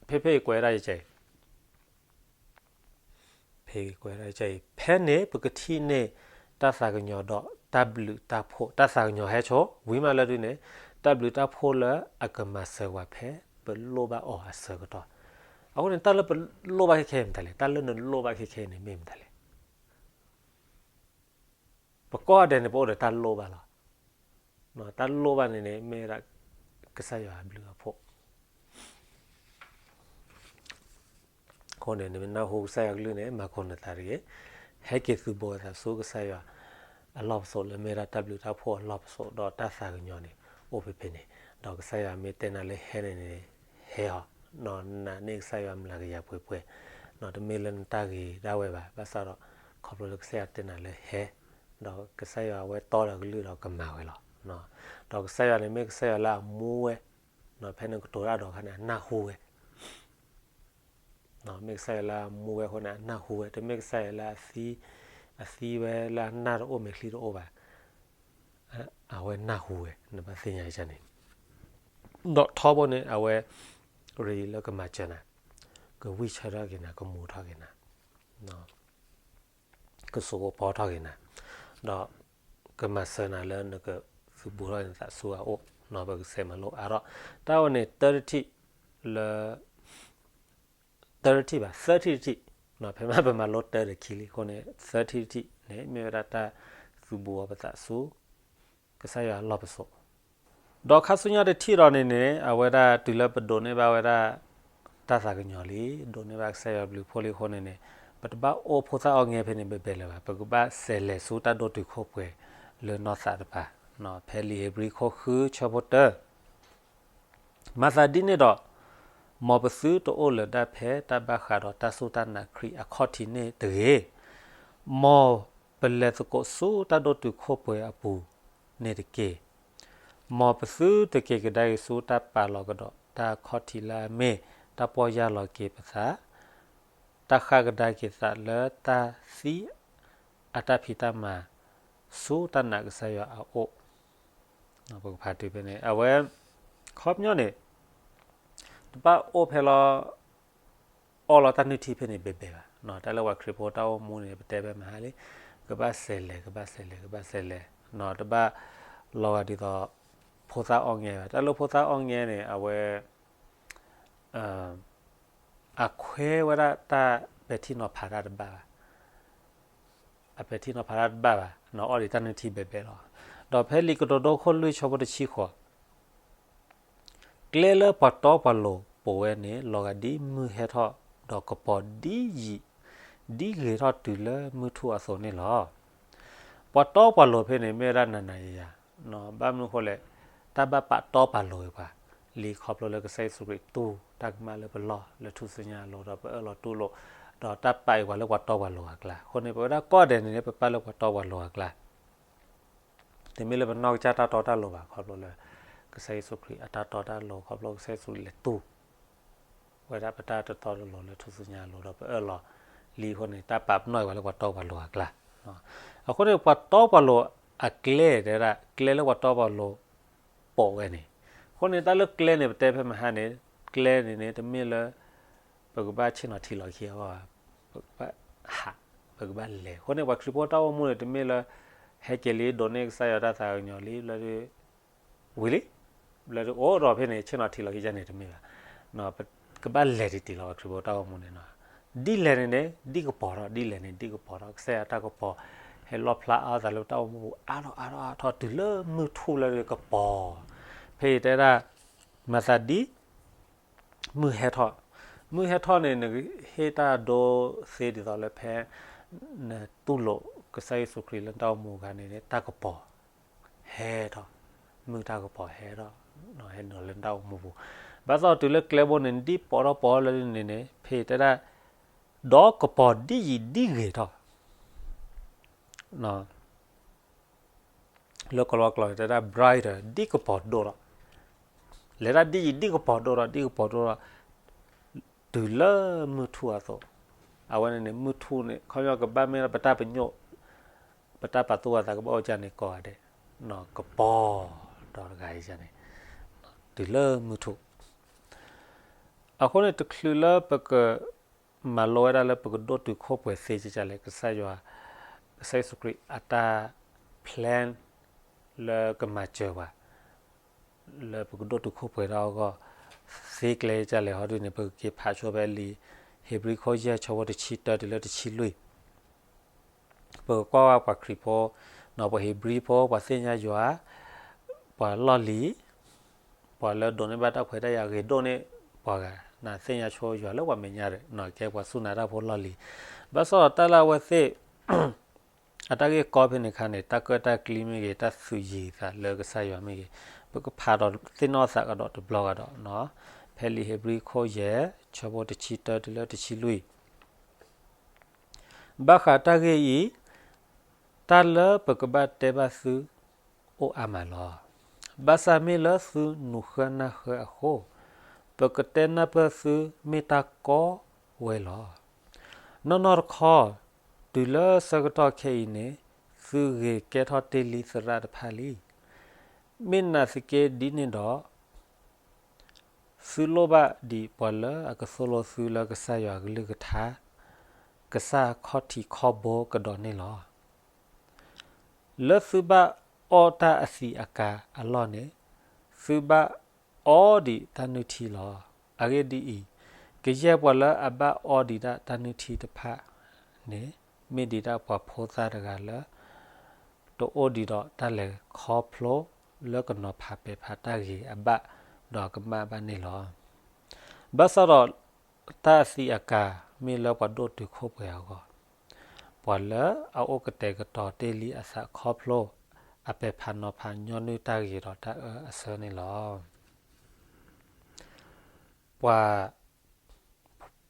ဖဲဖဲအံၤကွဲးဒၣ်ယကဲအံၤ ဖဲကွဲးဒၣ်ယကဲအံၤ ဖဲန့ၣ် ပကထံၣ်န့ၢ် တၢ်သးကညီၤဒီးတၢ်ဘျုးတၢ်ဖှိၣ်, တၢ်သးကညီၤဟဲဆိ ဝံၤမးလၢဒုးန့ၣ် တၢ်ဘျုးတၢ်ဖှိၣ်လၢအကမၤစၢၤဝဲဖဲ ပလိၣ်ဘၣ်အီၤအဆၢကတီၢ်. အဃိန့ၣ် တၢ်လၢပလိၣ်ဘၣ်ခဲခဲအံၤမတၤလဲၣ်, တၢ်လၢနလိၣ်ဘၣ်ခဲခဲအံၤန့ၣ်မ့ၢ်မတၤလဲၣ်. ပကိးဂၤဒဲးန့ၣ် ပအိၣ်ဒီးတၢ်လိၣ်ဘၣ်လီၤ. တၢ်လိၣ်ဘၣ်န့ၣ်န့ၣ် မ့ၢ်ဝဲဒၣ် ကစၢ်ယွၤအဘျုးအဖှိၣ်. အဃိန့ၣ် နမ့ၢ်နၢ်ဟူကစၢ်ယွၤကလုၢ်န့ၣ် မၤခိၣ်နသးတဂ့ၤ, ဟဲက့ၤသုးဘူးအသးဆူကစၢ်ယွၤအလီၢ်ပစိာ်လၢမ့ၢ်ဒၣ်တၢ်ဘျုးတၢ်ဖှိၣ်အလီၢ်ပစိာ် ဒီးတၢ်သးကညီၤန့ၣ် အိၣ်ဖဲဖဲန့ၣ်, ဒီးကစၢ်ယွၤမ့ၢ်တဲနၤလၢဟဲန့ၣ်န့ၣ် ဟဲအီၤ, နာ်န့ၢ်ကစၢ်ယွၤမျးကယၤပှဲၤပှဲၤ, တမ့ၢ်လၢနတၢ်ဂ့ၤဒၣ်ဝဲဘၣ်, ဘၣ်ဆၣ်ဒီး ခီဖျိလၢကစၢ်ယွၤတဲနၤလၢဟဲ, ဒီးကစၢ်ယွၤအဝဲတီဒီးကလုၢ်ဒီးကမၤဝဲလီၤ. ဒီးကစၢ်ယွၤန့ၣ်မ့ၢ်ကစၢ်ယွၤလၢအမူဝဲ, ဖဲန့ၣ်ကတိၤတၢ်ဒီးခါန့ၣ် အနၢ်ဟူဝဲ မ့ၢ်ကစၢ်ယွၤလၢအမူဝဲအဃိန့ၣ် အနၢ်ဟူဝဲ, တမ့ၢ်ကစၢ်ယွၤလၢအသံ, အသံဝဲလၢအနၢ်တအိၣ်မဲာ်ချံတအိၣ်ဘၣ်, အဝဲနၢ်ဟူဝဲ, နဘၣ်သ့ၣ်ညါယၤန့ၣ်, ဒီးထီဘိန့ၣ် အဝဲ ready လၢကမၤစၢၤနၤ, ကဝံၢ်ဆၢထီၣ်က့ၤနၤ, ကမူထီၣ်က့ၤနၤ ကစိာ်ကပီၤထီၣ်က့ၤနၤ, ဒီးကမၤစၢၤနၤလၢနကသုးဘူးထီၣ်နသးဆူအအိၣ်, ပကစဲးမၤလိအါထီၣ်, တၢ်ဝဲန့ၣ် တၢတထံၣ်လၢ တၢတထံၣ်ဘၣ်, သၢထံၣ်တထံၣ်, ဖဲမ့ၢ်ပမၤလိတၢဒီးခံလံအဃိန့ၣ် သၢထံၣ်တထံၣ်န့ၣ် မ့ၢ်ဝဲဒၣ်တၢ်သုးဘူးအီၤပသးဆူ ကစၢ်ယွၤအလီၢ်ပစိာ် ဒီးခါဆူညါတထံၣ်ဒီးန့ၣ်န့ၣ် အဝဲဒၣ်တုၤလၢပဒိးန့ၢ်ဘၣ်ဝဲဒၣ် တၢ်သးကညီၤလံ, ဒိးန့ၢ်ဘၣ်ကစၢ်ယွၤဘျုးဖှိၣ်လံအဃိန့ၣ်န့ၣ် ပတဘၣ်အိၣ်ဖိသၣ်အီၣ်ငဲဖဲန့ၣ်ဘဲဘဲလၢၤဘၣ်, ပကဘၣ်ဆဲးလဲၤဆူတၢ်ဒိၣ်တုာ်ခိၣ်ပှဲၤလၢနီၢ်သးတပၤ, ဖဲလံာ်ဧ့ၤဘြံၤခိၣ်ဃုဆၢဖိတၢ မၤသးဒ်န့ၣ်ဒီး, မ်ပသုတအိၣ်လၢၤဒၣ်ဖဲတၢ်ဘၣ်ဃးဒီးတၢ်စူၢ်တၢ်နာ်ခရံာ်အခီၣ်ထံးန့ၣ်တဂ့ၤ. မ်ပလဲၤသကိးဆူတၢ်ဒိၣ်တုာ်ခိၣ်ပှဲၤအပူၤန့ၣ်တက့ၢ်. မ်ပသုတက့ၤကဒါက့ၤဆူတၢ်ပာ်လီၤကဒီးတၢ်အခီၣ်ထံးလၢအမ့ၢ်တၢ်ပီၢ်ယၢ်လီၤက့ၤပသး, တၢ်ဃၣ်ကဒါက့ၤသးလၢတၢ်သံ အတၢ်ဖံးတၢ်မၤ ဆူတၢ်နာ်ကစၢ်ယွၤအအိၣ်, ပကဖးတုၤဖဲန့ၣ် အဝဲ ခီပညီန့ၣ် တဘၣ်အိၣ်ဖဲလီၤ အီၣ်လီၤတၢ်နုၢ်ထံဖဲန့ၣ်ဘဲဘဲဘၣ်, တၢ်လၢပှၤခရံာ်ဖိတၢ်အိၣ်မူန့ၣ် ပတဲဖဲမဟါလံ, ကဘၣ်ဆဲးလဲၤ ကဘၣ်ဆဲးလဲၤ ကဘၣ်ဆဲးလဲၤ, တဘၣ်လီၤဂာ်ဒ်သိး ဖိသၣ်အီၣ်ငဲဘၣ်, တၢ်လၢဖိသၣ်အီၣ်ငဲန့ၣ် အဝဲ အခွဲးဝဲဒၣ်တၢ်ပဲာ်ထံနီၤဖးတၢ်တဘၣ်ဘၣ်, အပဲာ်ထံနီၤဖးတၢ်တဘၣ်ဘၣ်, အီၣ်ဒံးတၢ်နုၢ်ထံဘဲဘဲလီၤ. ဒီးဖဲလံာ်ကတိၤဒိခိၣ်လွံၢ်ဆၢဖိတဆံဃိး, ကျဲလၢပှၤတီပှၤလိၤပိာ်ဝဲန့ၣ် လီၤဂာ်ဒ်မုၢ်ဟဲထီၣ် ဒီးကပီၤဒ်ယံာ်ဒ်ဂ့ၤထီၣ်တုၤလၢမုၢ်ထူၣ်အသိးန့ၣ်လီၤ. ပှၤတီပှၤလိၤဖဲန့ၣ် မ့ၢ်ဝဲဒၣ်နၤနၤယၤယၤ, ဘၣ်မနုၤအဃိလဲၣ်, တၢ်ဘၣ်ပာ်တီပာ်လိၤဝဲပှၤ, လံာ်ခီဖျိလၢကစၢ်ယ့ၣ်ၡူးခရံာ်တူၢ်တၢ်ကမၣ်လၢပလီၢ်လၢထူၣ်စုညါအလိၤ ဒီးပအၢၣ်လီၤတူၢ်လိာ်, ဒီးတၢ်ပာ်အံၤပှၤလၢပှၤတီပှၤလိၤအကျါ, အဃိန့ၣ် ပဝဲဒၣ်ကိးဂၤဒဲးန့ၣ် ပပာ်လၢပှၤတီပှၤလိၤအကျါ တမ့ၢ်လၢပနီၢ်ကစၢ်တၢ်တီတၢ်လိၤဘၣ်, ခီဖျိလၢ ကစၢ်ယ့ၣ်ၡူးခရံာ်အတၢ်တီတၢ်လိၤ ခီဖျိကစၢ်ယ့ၣ်ၡူးလဲၤတူၢ် ဝဲဒၣ်ပတၢ်တတီတလိၤလၢထူၣ်စုညါအလိၤ ဒီးပအၢၣ်လီၤလံအဃိန့ၣ် တၢ်ပာ်ပနီၣ်အံၤပှၤလၢပှၤတီပှၤလိၤအကျါ, အဃိန့ၣ် ပှၤတီပှၤလိၤအကျဲ တဲဝဲဒၣ် ကျဲလၢပှၤတီပှၤလိၤပိာ်ဝဲန့ၣ်, အဃိန့ၣ် တၢ်လၢကျဲန့ၣ် ပတဲဖဲမဟါန့ၣ် ကျဲန့ၣ်န့ၣ် တမ့ၢ်လၢ ပကဘၣ်ဆ့ၣ်နီၤထံးလီၤခံအဂီၢ်ဘၣ်, ပကဘၣ်ဟး, ပကဘၣ်လဲၤ, အဃိန့ၣ် ပှၤခရံာ်ဖိတၢ်အိၣ်မူန့ၣ် တမ့ၢ်လၢ ဟဲက့ၤလံ ဒိးန့ၢ်ကစၢ်ယွၤတၢ်သးကညီၤလံ ဘျီဒုး ဝံၤလံ, ဘျီဒုးအိၣ်ဒီးဖဲန့ၣ် ဆ့ၣ်နီၤထံးလီၤခံယါန့ၣ်တမ့ၢ်ဘၣ်, ကဘၣ်လဲၤတံၢ်တံၢ်လီၤ ပှၤခရံာ်ဖိတၢ်အိၣ်မူန့ၣ်, ဒ်လဲၣ်န့ၣ်န့ၣ် ဒ်ကပီၤထီၣ် ဒ်လဲၣ်န့ၣ် ဒ်ကပီၤထီၣ် ကစၢ်ယွၤတၢ်ကပီၤ ဟဲလီၣ်ဖျါအါအသးလၢပတၢ်အိၣ်မူပူၤ အါထီၣ်အါထီၣ်အါထီၣ် တုၤလၢမုၢ်ထူၣ်လၢကပီၤ, ဖဲအံၤတဲဒၣ် မၤသးဒ် မုၢ်ဟဲထီၣ်, မုၢ်ဟဲထီၣ်န့ၣ် နဟ့ၣ်တၢ်ဒိသ့ဒ်သိးလၢဖဲ နတူၢ်လိာ်ကစၢ်ယ့ၣ်ၡူးခရံာ်လၢနတၢ်အိၣ်မူအခါန့ၣ် တၢ်ကပီၤ ဟဲထီၣ်, မုၢ်တၢ်ကပီၤဟဲထီၣ်, ဟဲနုာ်လၢနတၢ်အိၣ်မူပူၤ, ဘၣ်ဆၣ်တုၤလၢကျဲဘိန့ၣ် ဒ်ပိာ်ထီၣ်ပိာ်ထီၣ်လၢန့ၣ်န့ၣ် ဖဲအံၤတဲဒၣ် ဒီးကပီၤဒ်ယံာ်ဒ်ဂ့ၤထီၣ် လၢကလီကလီတဲဒၣ် brighter ဒ်ကပီၤဒိၣ်ထီၣ်, လဲၤတၢ်ဒ်ယံာ်ဒ်ကပီၤဒိၣ်ထီၣ် ဒ်ကပီၤဒိၣ်ထီၣ်, တုၤလၢမုၢ်ထူၣ်အသိး, အဝဲန့ၣ်န့ၣ် မုၢ်ထူၣ်န့ၣ် ခီပညီကဘၣ်မ့ၢ်ပတၢ်ပညိၣ်, ပတၢ်ပာ်သူၣ်ပာ်သးကဘၣ်အိၣ်ကၢ်န့ၣ်ကိးဂၤဒဲး, ကပီၤဒီးတဂၤအံၤန့ၣ်, တုၤလၢမုၢ်ထူၣ် အဃိန့ၣ် တချုးလၢပက မၤလိဝဲဒၣ်လၢပကဒိၣ်တုာ်ခိၣ်ပှဲၤသ့ကကလဲၣ် ကစၢ်ယွၤ, ကစၢ်ယ့ၣ်ၡူးခရံာ်အတၢ် plan လၢကမၤစၢၤပှၤ လၢပကဒိၣ်တုာ်ခိၣ်ပှဲၤထီၣ်အဂီၢ် သ့ကျဲကကလဲၣ်ဟီဒ်န့ၣ် ပကက့ၤဖးဆိဖဲလံာ် ဧ့ၤဘြံၤခိၣ်ယဲၢ်ဆၢဖိတဆံတၢတုၤလၢတဆံလွံၢ် ပကကွၢ်ဝဲပှၤခရံာ်ဖိ, ပှၤဧ့ၤဘြံၤဖိ, ပှၤသ့ၣ်ညါယွၤ, ပှၤလီၢ်လံၤ, ပှၤလၢဒိးန့ၢ်ဘၣ်တၢ်ခွဲးတၢ်ယာ်ဂ့ၤဒိၣ်န့ၢ်ပှၤဂၤ, နသ့ၣ်ညါဆိယွၤလၢပှၤမဲာ်ညါဒီး ကဲပှၤစူၢ်နာ်တၢ်ဖိလီၢ်လံၤ, ဘၣ်ဆၣ်ဒီးတၢ်လၢအဝဲသ့ၣ် အတၢ်ဂ့ၢ်ကီဖဲန့ၣ်အခါန့ၣ် တၢ်ကၢၣ်တၢ်ကျံမ့ၢ်ဂ့ၤ တၢ်သူးယံၤသးလၢကစၢ်ယွၤမ့ၢ်ဂ့ၤ, ပကဖးဒီးသ့ၣ်နီၣ်သးကဒီးတဘျီကဒီး, ဖဲလံာ်ဧ့ၤဘြံၤခိၣ်ယဲၢ် ဆၢဖိတဆံတၢတုၤလၢတဆံလွံၢ် ဘၣ်ဃးတၢ်ဂ့ၢ်အံၤ, တၢ်လၢပကဘၣ်တဲဘၣ်သု အိၣ်အါမးလီၤ. ဘၣ်ဆၣ်မ့ၢ်လၢသုနူၤဃၢနၢ်ဃၢအဃိ, ပကတဲနၢ်ပၢၢ်သုမ့ၢ်တၢ်ကီဝဲလီၤ. နီၢ်နီၢ်တခီ, တုၤလၢဆၢကတီၢ်ခဲအံၤန့ၣ်, သုဂ့ၤကဲထီၣ်တ့ၢ်လံသရၣ်တဖၣ်လံ. မ့ၢ်နာ်သက့ဒ်န့ၣ်ဒီး သုလိၣ်ဘၣ်ဒံးပှၤလၢအကသိၣ်လိသုလၢကစၢ်ယွၤအကလုၢ်ကထါ, ကစၢ်ခီၣ်ထံးခီၣ်ဘိကဒီးန့ၣ်လီၤ. လၢသုဘၣ်အီၣ်တၢ်အသံးအကာ်အလီၢ်န့ၣ်, သုဘၣ်အီဒံးတၢ်နုၢ်ထံလီၤ. အဂ့ၢ်ဒ်အံၤ, ကယဲၢ်ပှၤလၢအဘၣ်အီဒံးဒၣ်တၢ်နုၢ်ထံတဖၣ်န့ၣ်, မ့ၢ်ဒံးဒၣ်ပှၤဖိသၣ်တဂၤလၢ တအိၣ်ဒံးဒီးတၢ်လဲၤခီဖျိလၢကနီၤဖးပဲာ်ဖးတၢ်ဂ့ၤအဘၣ်ဒီးအကမၣ်ဘၣ်န့ၣ်လီၤ. ဘၣ်ဆၣ်ဒီး တၢ်အသံးအကာ်မ့ၢ်လၢပှၤဒိၣ်တုာ်ခိၣ်ပှဲၤအဂီၢ်, ပှၤလၢအအိၣ်ကတဲာ်ကတီၤတ့ၢ်လံအသးခီဖျိ အပဲာ်ဖးနီၤဖးညီနုၢ်တၢ်ဂ့ၤဒီးတၢ်အၢအဆၢန့ၣ်လီၤ. ပှၤ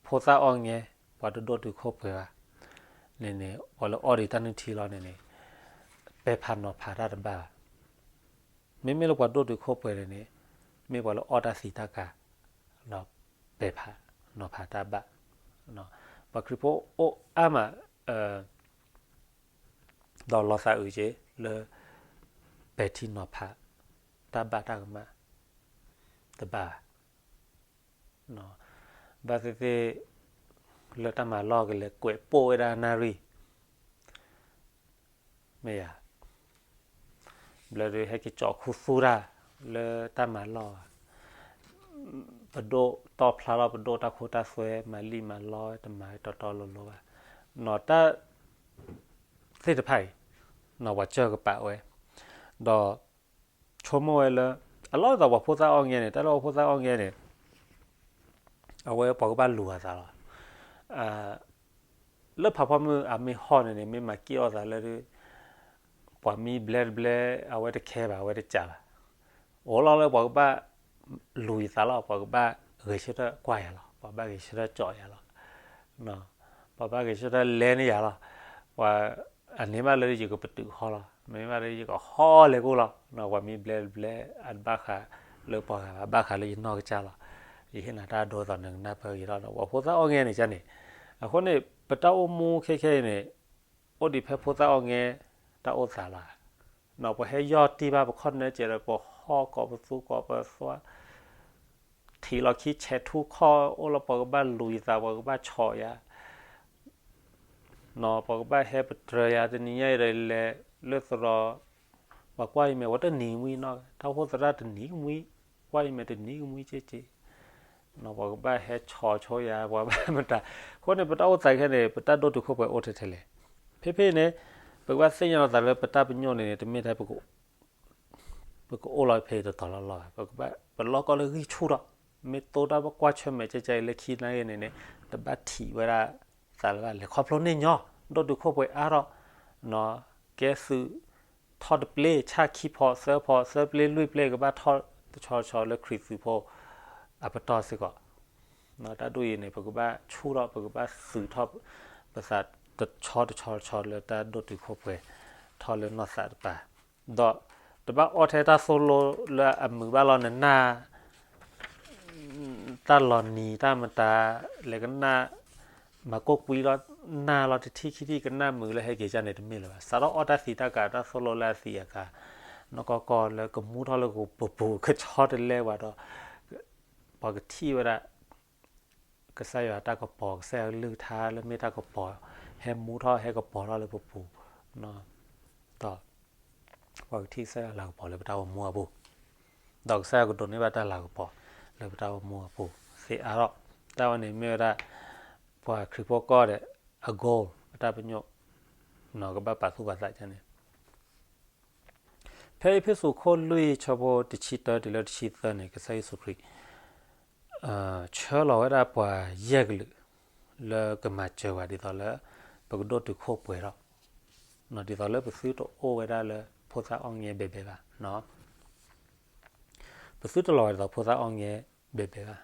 ဖိသၣ်အီၣ်ငဲ, ပှၤတဒိၣ်တုာ်ခိၣ်ပှဲၤဘၣ်န့ၣ်န့ၣ် ပှၤလၢအီဒံးတၢ်နုၢ်ထံလီၤန့ၣ်န့ၣ်, ပဲာ်ဖးနီၤဖးတၢ်တဘၣ်ဘၣ်. မ့မ့ၢ်လၢပှၤဒိၣ်တုာ်ခိၣ်ပှဲၤန့ၣ်န့ၣ်, မ့ၢ်ပှၤလၢအီၣ်တၢ်သံးတၢ်ကၤ, ဒီးပဲာ်ဖးနီၤဖးတၢ်ဘၣ်, ပှၤခရံာ်ဖိအိၣ်အါမး ဒီးလီၤသးအုးက့ၤလၢ ပဲာ်ထံနီၤဖး တၢ်ဘၣ်တၢ်ကမၣ် တဘၣ်ဘၣ်. ဘၣ်သ့ၣ်သ့ၣ် လၢတၢ်မၤလီၢ်ကလဲၤကွဲးပိာ်ဝဲဒၣ်နၣ်ရံၣ် မ့ၢ်ယၤ, ဘျီဒီးဟဲက့ၤကၠီးခူသူၣ်တၢ်လၢတၢ်မၤလီၢ်, ပဒိၣ်တီၢ်ဖျါလီၤ ပဒိၣ်တၢ်ခိတၢ်သွဲ မၤလံၣ်မၤလီတမၤတီတီလိၤလိၤဘၣ်, နီၢ်တၢ်သ့ၣ်တဖၣ်အံၤ နီၢ်ပှၤစၢၢ်ကပာ်ဝဲ, ဒီး ဆိကမိၣ်ဝဲလၢ အလီၢ်ဒ်သိးပှၤဖိသၣ်အီၣ်ငဲန့ၣ် တၢ်လၢပှၤဖိသၣ်အီၣ်ငဲန့ၣ် အဝဲပှၤကဘၣ်လူၤအသးလီၤ. လၢဖးဖီမုၢ်အမ့ၢ်ဟီၣ်န့ၣ်န့ၣ် မ့ၢ်မၤက့ၣ်အီၣ်သးလၢ ပှၤမံဘျဲတဘျဲ အဝဲတခဲဘၣ် အဝဲတကးဘၣ်. အိၣ်လီၤလၢပှၤကဘၣ်လူၤယသးလီၤ ပှၤကဘၣ်ဂဲၤဆၢထၢၣ်ကွၢ်ယၤလီၤ ပှၤဘၣ်ဂဲၤဆၢထၢၣ်ကၠီယၤလီၤ. ပှၤဘၣ်ဂဲၤဆၢထၢၣ်လဲၤန့ၢ်ယၤလီၤ. ပှၤအန့ၢ်ဘၣ်လၢယကပတုာ်ဟီၣ်လီၤ မ့ၢ်ဘၣ်လၢယကဟီၣ်လဲၤကိၣ်လီၤ. ပှၤမံဘျဲတဘျဲ အတဘၣ်ဃးလၢပှၤဂၤဘၣ် ဘၣ်ဃးလၢယနီၢ်ကစၢ်လီၤ. ယဟ့ၣ်နၤတၢ်ဒိသိးနကနၢ်ပၢၢ်ဂ့ၤထီၣ်ဒီး ပှၤဖိသၣ်အီၣ်ငဲန့ၣ်ကန့ၣ်, အဃိန့ၣ် ပတၢ်အိၣ်မူခဲခဲအံၤန့ၣ် အိၣ်ဒံးဖဲဖိသၣ်အီၣ်ငဲ တၢ်အိၣ်သးလီၤ. နီၢ်ပှၤဟဲယီၢ်တံၢ်ဘၣ်ပခီၣ်နၢကဲးဒီး ပဟီၣ်ကိးပသူကိးပသွါ ထံးလီၤခံဆဲးထူခီၣ် အိၣ်လၢပှၤကဘၣ်လူၤယသး ပှၤကဘၣ်ဆီၣ်ယၤ နီၢ်ပှၤကဘၣ်ဟဲပတြၢၤယၤ တနံၤညါအံၤဒီးလဲၤလၢသရိာ် ပှၤကွၢ်ယမဲာ် ပှၤတနံၤမှံနီၢ် တၢ်အိၣ်ဖှိၣ်သရၣ်တနံၤမှံ ကွၢ်ယမဲာ်တနံၤမှံက့က့ နီၢ်ပှၤကဘၣ်ဟဲဆီၣ်ဆိယၤ ပှၤဘၣ်မတၤ, အဃိန့ၣ် ပတၢ်အိၣ်သးခဲန့ၣ် ပတၢ်ဒိၣ်တုာ်ခိၣ်ပှဲၤအိၣ်ထဲထဲလဲၣ်. ဖဲဖဲန့ၣ် ပကဘၣ်သ့ၣ်ညါလီၤသးလၢပတၢ်ပညိၣ်န့ၣ်န့ၣ် တမ့ၢ်ထဲ ပကအိၣ်လီၤဖဲတတီၤလီၤလီၤဘၣ်. ပကဘၣ် ပလီၢ်ကီၢ်လၢဂံၢ်ဆူၣ်ထီၣ်, မ့ၢ်တိၢ်တၢ်ကွၢ်ဆၢၣ်မဲာ်ကဲကဲအံၤလၢခံနာ်ဂ့ၤန့ၣ်န့ၣ် တဘၣ်ထံးဝဲဒၣ်သးလၢၤဘၣ် လဲၤခီဖျိန့ၢ်ညီ ဒိၣ်တုာ်ခိၣ်ပှဲၤအါထီၣ်, ကဲသုး ထီၣ်တပျ့ၤ ဆၣ်ခံဖီ သၢဖီ သၢပျ့ၤ လွံၢ်ပျ့ၤ ကဘၣ်ထီၣ်တဆီတဆီလၢခရံာ်သုးဖိအပတီၢ်စ့ၢ်ကီး. တၢ်ဒ်အံၤန့ၣ် ပကဘၣ်ဆူၣ်ထီၣ် ပကဘၣ်သုးထီၣ် ပသးတဆီတဆီတဆီလၢတၢ်ဒိၣ်တုာ်ခိၣ်ပှဲၤ ထီၣ်လၢနီၢ်သးတပၤ, ဒီးတဘၣ်အီၣ်ထဲတၢ်သိၣ်လိလၢအမုာ်ဘၣ်လီၤ နနၢ် တၢ်လီၤနံၤတၢ်မတၤ လဲၤကနၣ် မၤကိၢ်ကွံလီၤ နၢ်လီၤတထံၣ်ခံထံၣ် ကနၣ်မုာ်လၢဟဲက့ၤကန့ၣ် တမ့ၢ်လၢၤဘၣ်. စးထီၣ်အီၣ်တၢ်သံးတၢ်ကၤ တၢ်သိၣ်လိလၢအသံးအကၤ နီၢ်ကီၢ်ကီၢ်လၢကမူထီၣ်လၢပပူၤ ကဆီတလဲပှၤဒီး ပှၤကထံၣ်ဝဲဒၣ် ကစၢ်ယွၤတၢ်ကပီၤ ကစၢ်ယွၤကလုၢ်ကထါလၢမ့ၢ်တၢ်ကပီၤ ဟဲမူထီၣ်ဟဲကပီၤထီၣ်လၢပပူၤ ဒီး ပှၤကထံၣ်ကစၢ်ယွၤလၤကပီၤလၢပတၢ်အိၣ်မူအပူၤ, ဒီးကစၢ်ယွၤကဒိးန့ၢ်ဘၣ်တၢ်လၤကပီၤလၢပတၢ်အိၣ်မူအပူၤ သ့အါထီၣ်. တၢ်ဝဲန့ၣ်မ့ၢ်ဝဲဒၣ် ပှၤခရံာ်ဖိကီၢ်ဒီး အ goal အတၢ်ပညိၣ် နီၢ်ကဘၣ်ပာ်သူၣ်ပာ်သးန့ၣ် ဖဲ ဖဲအ့းဖ့းစူးခိၣ်လွံၢ်ဆၢဖိတဆံတၢတုၤလၢတဆံသၢန့ၣ် ကစၢ်ယ့ၣ်ၡူးခရံာ် ဆှၢလီၤဝဲဒၣ်ပှၤယဲၢ်ကလုာ် လၢကမၤစၢၤပှၤဒ်သိးလၢ ပကဒိၣ်တုာ်ခိၣ်ပှဲၤထီၣ်, ဒ်သိးလၢပသုတအိၣ်ဝဲဒၣ်လၢဖိသၣ်အီၣ်ငဲဘဲဘဲဘၣ်, ပသုတလီၤဝဲဒ်သိးဖိသၣ်အီၣ်ငဲဘဲဘဲဘၣ်.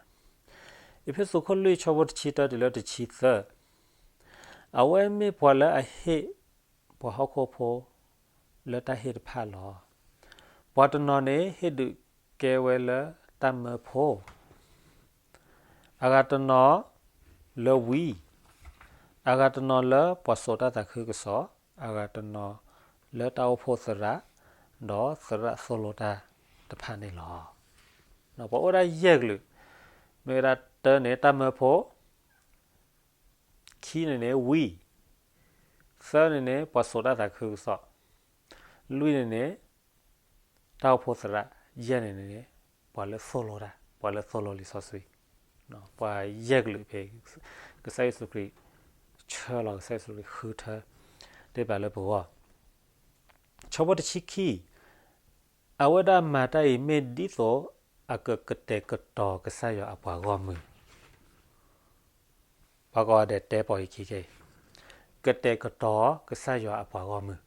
အ့းဖ့းစူးခိၣ်လွံၢ်ဆၢဖိတဆံတၢတုၤလၢတဆံသၢ, အဝဲမ့ၢ်ပှၤလၢအဟ့ၣ်ပှၤဟီၣ်ခိၣ်ဖိ လၢတၢ်ဟ့ၣ်တဖၣ်လီၤ. ပှၤတနီၤန့ၣ်ဟ့ၣ်ဒုးကဲဝဲလၢတၢ်မၢဖိ, အဂၤတနီၤလၢဝံ, အဂၤတနီၤလၢပှၤစိာ်တၢ်သးခုကစီၣ်, အဂၤတနီၤလၢတၢ်အိၣ်ဖှိၣ်သရၣ်, ဒီးသရၣ်သိၣ်လိတၢ်တဖၣ်န့ၣ်လီၤ. ပှၤအိၣ်ဒၣ်ယဲၢ်ကလုာ်, မ့ၢ်ဝဲဒၣ်တၢန့ၣ် တၢ်မၢဖိ, ခံန့ၣ်န့ၣ် ဝံ, သၢန့ၣ်န့ၣ် ပှၤစိာ်တၢ်သးခုကစီၣ်, လွံၢ်န့ၣ်န့ၣ် တၢ်အိၣ်ဖှိၣ်သရၣ်, ယဲၢ်န့ၣ်န့ၣ် ပှၤလၢသိၣ်လိတၢ်, ပှၤလၢသိၣ်လိလံာ်စီဆှံ, ပှၤယဲၢ်ကလုာ်ဖဲ ကစၢ်ယ့ၣ်ၡူးခရံာ် ဆှၢလီၤကစၢ်ယ့ၣ်ၡူးခရံာ်ဃုထၢ တ့ၢ်ပာ်လၢပဂီၢ်, ဆၢဖိတဆံခံ, အဝဲဒၣ်မၤတၢ်အံၤမ့ၢ်ဒ်သိး အကကတဲာ်ကတီၤကစၢ်ယွၤအပှၤဂီၢ်မုၢ်, ပှၤကိးဂၤဒဲးတဲပိာ်ယခံခဲအံၤ, ကတဲာ်ကတီၤကစၢ်ယွၤအပှၤဂီၢ်မုၢ်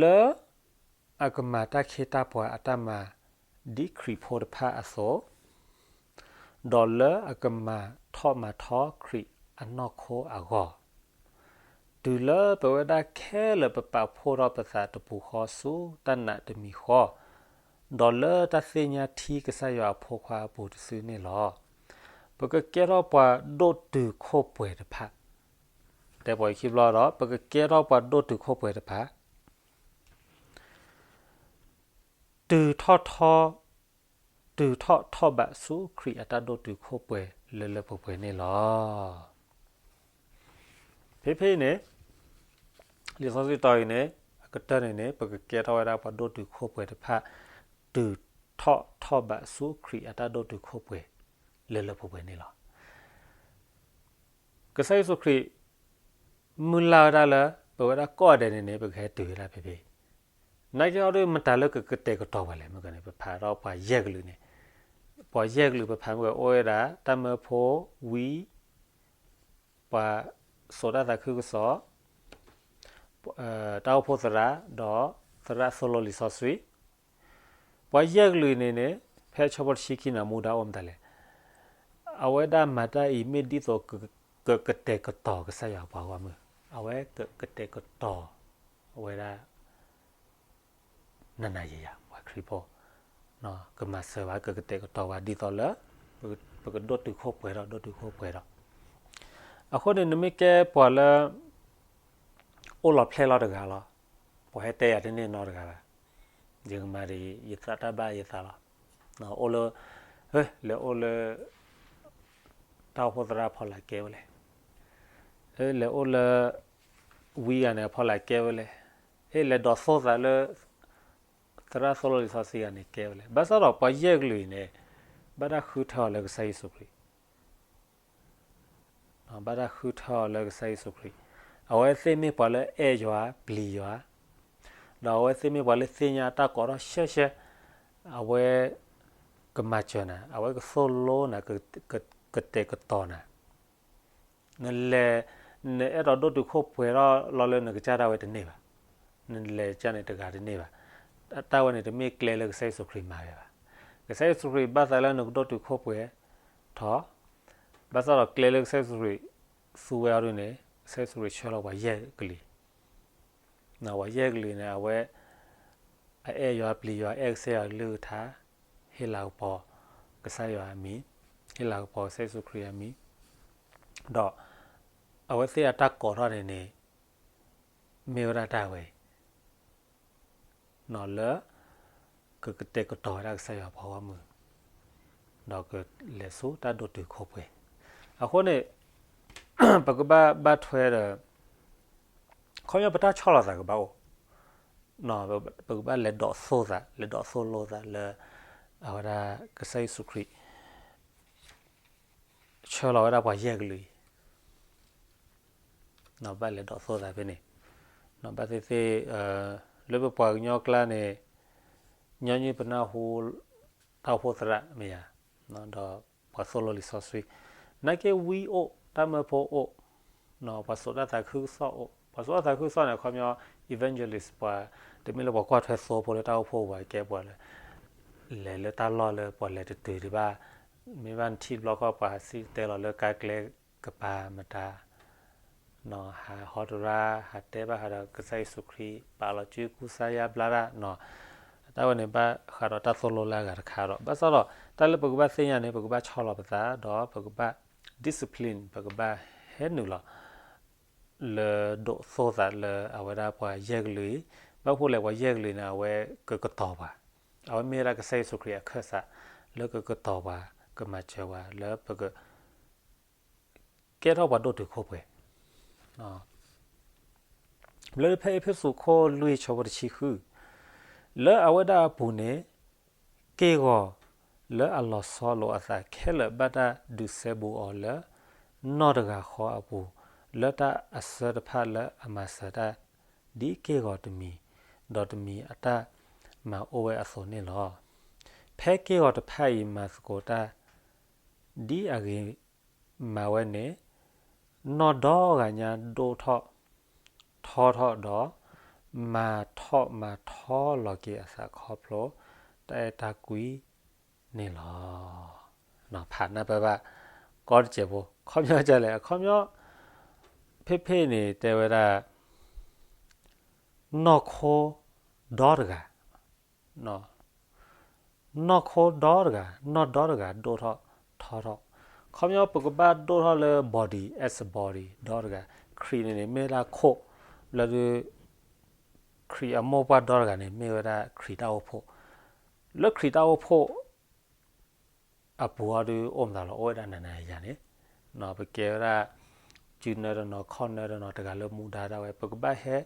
လၢအကမၤတၢ်ခ့တၢ်ပှၤအတၢ်မၤ ဒ်ခရံာ်ဖိတဖၣ်အသိး, ဒီးလၢအကမၤထီၣ်မၤထီခရံာ်အနီၢ်ခိအဂီၢ်, တုၤလၢပဝဲဒၣ်ခဲလၢာ်ပပာ်ဖှိၣ်ထီၣ်ပသးတပူၤဃီဆူတၢ်နာ်တမံၤဃီ, ဒီးလၢတၢ်သ့ၣ်ညါထံကစၢ်ယွၤအဖိခွါအပူၤတစုန့ၣ်လီၤ. ပကကဲထီၣ်ပှၤဒိၣ်တုာ်ခိၣ်ပှဲၤတဖၣ်, တဲပိာ်ယခံဘျီဒီး ပကကဲထီၣ်ပှၤဒိၣ်တုာ်ခိၣ်ပှဲၤတဖၣ် တုၤထီၣ်ထီ, တုၤထီၣ်ထီၣ်ဘးဆူခရံာ်အတၢ်ဒိၣ်တုာ်ခိၣ်ပှဲၤလၢလၢပှဲၤပှဲၤန့ၣ်လီၤ. ဖဲဖဲအံၤန့ၣ် လံာ်စီဆှံတီၤအံၤန့ၣ် အကတၢၢ်န့ၣ်န့ၣ် ပကကဲထီၣ်ဝဲဒၣ်ပှၤဒိၣ်တုာ်ခိၣ်ပှဲၤတဖၣ် တုၤထီၣ်ထီၣ်ဘးဆူခရံာ်အတၢ်ဒိၣ်တုာ်ခိၣ်ပှဲၤလၢလၢပှဲၤပှဲၤန့ၣ်လီၤ. ကစၢ်ယ့ၣ်ၡူးခရံာ် မုၢ်လၢ်ဝဲဒၣ်လၢ ပဝဲဒၣ်ကိးဂၤဒဲးန့ၣ်န့ၣ် ပကဟဲတုၤဝဲဒၣ်ဖဲဖဲ နာ်က့အီၤဒ်မတၤလၢကကတဲာ်ကတီၤပှၤလဲၣ် မ့ၢ်ကန့ၣ် ပဖးထီၣ်ပှၤယဲၢ်ကလုာ်န့ၣ်, ပှၤယဲၢ်ကလုာ်ပဖးမ့ၢ်ဝဲအိၣ်ဝဲဒၣ် တၢ်မၢဖိ, ဝံ, ပှၤစိာ်တၢ်သးခုကစီၣ်, တၢ်အိၣ်ဖှိၣ်သရၣ်, ဒီးသရၣ်သိၣ်လိလံာ်စီဆှံ, ပှၤယဲၢ်ကလုာ်န့ၣ်န့ၣ် ဖဲဆၢဖိတဆံခံန့ၣ် မူဒါအိၣ်မတၤလဲၣ်. အဝဲဒၣ်မၤတၢ်အံၤမ့ၢ်ဒ်သိး ကကတဲာ်ကတီၤကစၢ်ယွၤအပှၤဂီၢ်မုၢ်, အဝဲကကတဲာ်ကတီၤဝဲဒၣ် နၤနၤယၤယၤ ပှၤခရံာ်ဖိ, ကမၤစၢၤဘၣ် ကကတဲာ်ကတီၤဝဲဒ်သိးလၢ ပကဒိၣ်တုာ်ခိၣ်ပှဲၤဒီး ဒိၣ်တုာ်ခိၣ်ပှဲၤဒီး, အဃိန့ၣ် နမ့ၢ်ကဲပှၤလၢ အိၣ်လီၤဖျဲၣ်လီၤတဂၤလီၤ, ပှၤဟဲတဲယၤတန့ၢ်နီတဂၤဘၣ်, ယကမၤဒ်ယသးတၢ်ဘၣ်ယသးလီၤ. အိၣ်လၢ, လဲၤအိၣ်လၢ တၢ်အိၣ်ဖှိၣ်သရၣ်ဖီလာ်ကဲဝဲလဲၣ်, လဲၤအိၣ်လၢ ဝံဂၤန့ၣ် အဖီလာ်ကဲဝဲလဲၣ်, လဲၤဒိးသိၣ်သးလၢ သရၣ်သိၣ်လိလံာ်စီဆှံဂၤန့ၣ်ကဲဝဲလဲၣ်. ဘၣ်ဆၣ်ဒီးပှၤယဲၢ်ကလုာ်အံၤန့ၣ် ဘၣ်တၢ်ဃုထၢအီၤလၢကစၢ်ယ့ၣ်ၡူးခရံာ် ဘၣ်တၢ်ဃုထၢအီၤလၢကစၢ်ယ့ၣ်ၡူးခရံာ်, အဝဲသ့ၣ်မ့ၢ်ပှၤလၢအဲၣ်ယွၤပျံၤယွၤ, ဒီးအဝဲသ့ၣ်မ့ၢ်ပှၤလၢသ့ၣ်ညါတၢ်ကိးထီၣ်ရှဲရှဲ, အဝဲကမၤစၢၤနၤ, အဝဲကသိၣ်လိနၤ, ကတဲာ်ကတီၤနၤ နလဲၤ, နအဲၣ်ဒိးဒိၣ်တုာ်ခိၣ်ပှဲၤထီၣ်လီၤလၢနကစၢ်ဒၣ်ဝဲတန့ၢ်ဘၣ်, နလဲၤကစၢ်န့ၣ်တဂၤတန့ၢ်ဘၣ်. တၢ်ဝဲန့ၣ်တမ့ၢ်ကျဲလၢကစၢ်ယ့ၣ်ၡူးခရံာ်မၤဝဲဘၣ်. ကစၢ်ယ့ၣ်ၡူးခရံာ်ဘၣ်သးလၢနကဒိၣ်တုာ်ခိၣ်ပှဲၤထီၣ်, ဘၣ်ဆၣ်ဒီးကျဲလၢကစၢ်ယ့ၣ်ၡူးခရံာ်သူဝဲအီၤဒ်န့ၣ် ကစၢ်ယ့ၣ်ၡူးခရံာ်ဆှၢလီၤပှၤယဲၢ်ကလုာ် ပှၤယဲၢ်ကလုာ်န့ၣ် အဝဲ အအဲၣ်ယွၤပျံၤယွၤ အဲၣ်ကစၢ်ယွၤကလုၢ်ကထါ, ဟ့ၣ်လၤကပီၤကစၢ်ယွၤအမံၤ, ဟ့ၣ်လၤကပီၤကစၢ်ယ့ၣ်ၡူးခရံာ်အမံၤ, ဒီးအဝဲသ့ၣ်အတၢ်ကိးထီၣ်န့ၣ်န့ၣ် မ့ၢ်ဝဲဒၣ်တၢ်ဝဲအံၤ လၢ ကကတဲာ်ကတီၤဝဲဒၣ်ကစၢ်ယွၤအပှၤဂီၢ်မုၢ်, ဒီးကလဲၤဆူတၢ်ဒိၣ်တုာ်ခိၣ်ပှဲၤ. အဃိန့ၣ် ပကဘၣ်ဘၣ်ထွဲဒီး ခီပညီပတၢ်ဆီၣ်လီၤသးကဘၣ်အိၣ်, ပကဘၣ်လဲၤဒိးသိၣ်သး လဲၤဒိးသိၣ်လိသးလၢ အဝဲဒၣ်ကစၢ်ယ့ၣ်ၡူးခရံာ် ဆှၢလီၤဝဲဒၣ်ပှၤယဲၢ်ကလုာ်အံၤ ဘၣ်လဲၤဒိးသိၣ်သးဖဲန့ၣ်, ဘၣ်သ့ၣ်သ့ၣ် လၢပပှၤကညီကျါန့ၣ် ညီနုၢ်ပနၢ်ဟူ တၢ်အိၣ်ဖှိၣ်သရၣ်မ့ၢ်ဧါ, ဒီးပှၤသိၣ်လိလံာ်စီဆှံ, နာ်က့ဝံအိၣ် တၢ်မၢဖိအိၣ်, ပှၤစိာ်တၢ်သးခုကစီၣ်အိၣ်, ပှၤစိာ်တၢ်သးခုကစီၣ်န့ၣ် အခီပညီ evangelist ပှၤ တမ့ၢ်လၢပှၤကွၢ်ထွဲသိဖိလၢတၢ်အိၣ်ဖှိၣ်ဘၣ် ကဲပှၤလၢ လဲၤလၢတၢ်လီၢ်လၢပှၤလဲၤတတုၤဒံးဘၣ်, မ့ၢ်ဘၣ်နထံၣ်တဘျီဃီ ပှၤစံၣ်တဲၤလီၤလၢကါကျဲကပၤမတၤ ဟးဟီတရါ ဟးတဲဘၣ်ဃးဒီးကစၢ်ယ့ၣ်ၡူးခရံာ် ပာ်လီၤစုကူစါယါဘျါတၢ်, တၢ်ဝဲန့ၣ်ဘၣ်ဃးဒီးတၢ်သိၣ်လိလၢအဂၤတခါဒီး ဘၣ်ဆၣ်ဒီး တၢ်လၢပကဘၣ်သ့ၣ်ညါန့ၣ် ပကဘၣ်ဆီလီၤပသး ဒီးပကဘၣ် discipline ပကဘၣ်ဟဲနုာ်လီၤ လၢဒိးသိၣ်သးလၢအဝဲဒၣ်ပှၤယဲၢ်ကလုာ်အံၤ, ဘၣ်ဃိလဲၣ် ပှၤယဲၢ်ကလုာ်န့ၣ် အဝဲကကတီၤပှၤ, အဝဲမ့ၢ်ဝဲဒၣ်ကစၢ်ယ့ၣ်ၡူးခရံာ်အခၢၣ်စး လၢကကတီၤပှၤ ကမၤစၢၤပှၤ လၢပက ကဲထီၣ်ပှၤဒိၣ်တုာ်ခိၣ်ပှဲၤ လၢဖဲအ့းဖ့းစူးခိၣ်လွံၢ်ဆၢဖိတဆံဃု, လၢအဝဲဒၣ်အပူၤန့ၣ် က့ၢ်ဂီၤလၢအလီၤဆီလိာ်အသးခဲလၢာ်ဘၣ်တၢ်ဒုးစဲဘူးအီၤလၢ နီၢ်တဂၤဃီအပူၤ, လၢတၢ်အစၢတဖၣ်လၢအမၤစၢၤတၢ် ဒ်က့ၢ်ဂီၤတမံၤ ဒီးတမံၤအတၢ်မၤအိၣ်ဝဲအသိးန့ၣ်လီၤ. ဖဲက့ၢ်ဂီၤတဖၣ်အံၤမၤသကိးတၢ် ဒ်အဂ့ၤမၤဝဲန့ၣ် နီၢ်ဒီဂၤညါဒိၣ်ထီၣ် ထီထီၣ်ဒီး မၤထီၣ်မၤထီလီၤက့ၤအသးခီဖျိ တၢ်အဲၣ်တၢ်ကွံန့ၣ်လီၤ. ဖးနၢ်ပၢၢ်ဘၣ် ကီတစဲးဖိ ခီပညီဒ်လဲၣ် အခီပညီ ဖဲဖဲန့ၣ်တဲဝဲဒၣ် နီၢ်ခိဒီတဂၤ နီၢ်ခိဒီတဂၤ နီၢ်ဒီတဂၤ ဒိၣ်ထီၣ်ထီထီၣ်, ခီပညီပကဘၣ်ဒိၣ်ထီၣ်လၢ body as a body ဒီတဂၤ, ခရံာ်န့ၣ်န့ၣ် မ့ၢ်ဝဲဒၣ်ခိၣ်, လၢဒုး ခရံာ်အမိၢ်ပှၢ်ဒီတဂၤန့ၣ် မ့ၢ်ဝဲဒၣ်ခရံာ်တၢ်အိၣ်ဖှိၣ်, လၢခရံာ်တၢ်အိၣ်ဖှိၣ် အပူၤအီၤဒုးအိၣ်မးလီၤ အိၣ်ဝဲဒၣ်နၤနၤယၤန့ၣ်, ပကဲဝဲဒၣ် စုနၢတနီၤ ခီၣ်နၢတနီၤ တဂၤလၢမူဒါဒၣ်ဝဲ ပကဘၣ်ဟဲ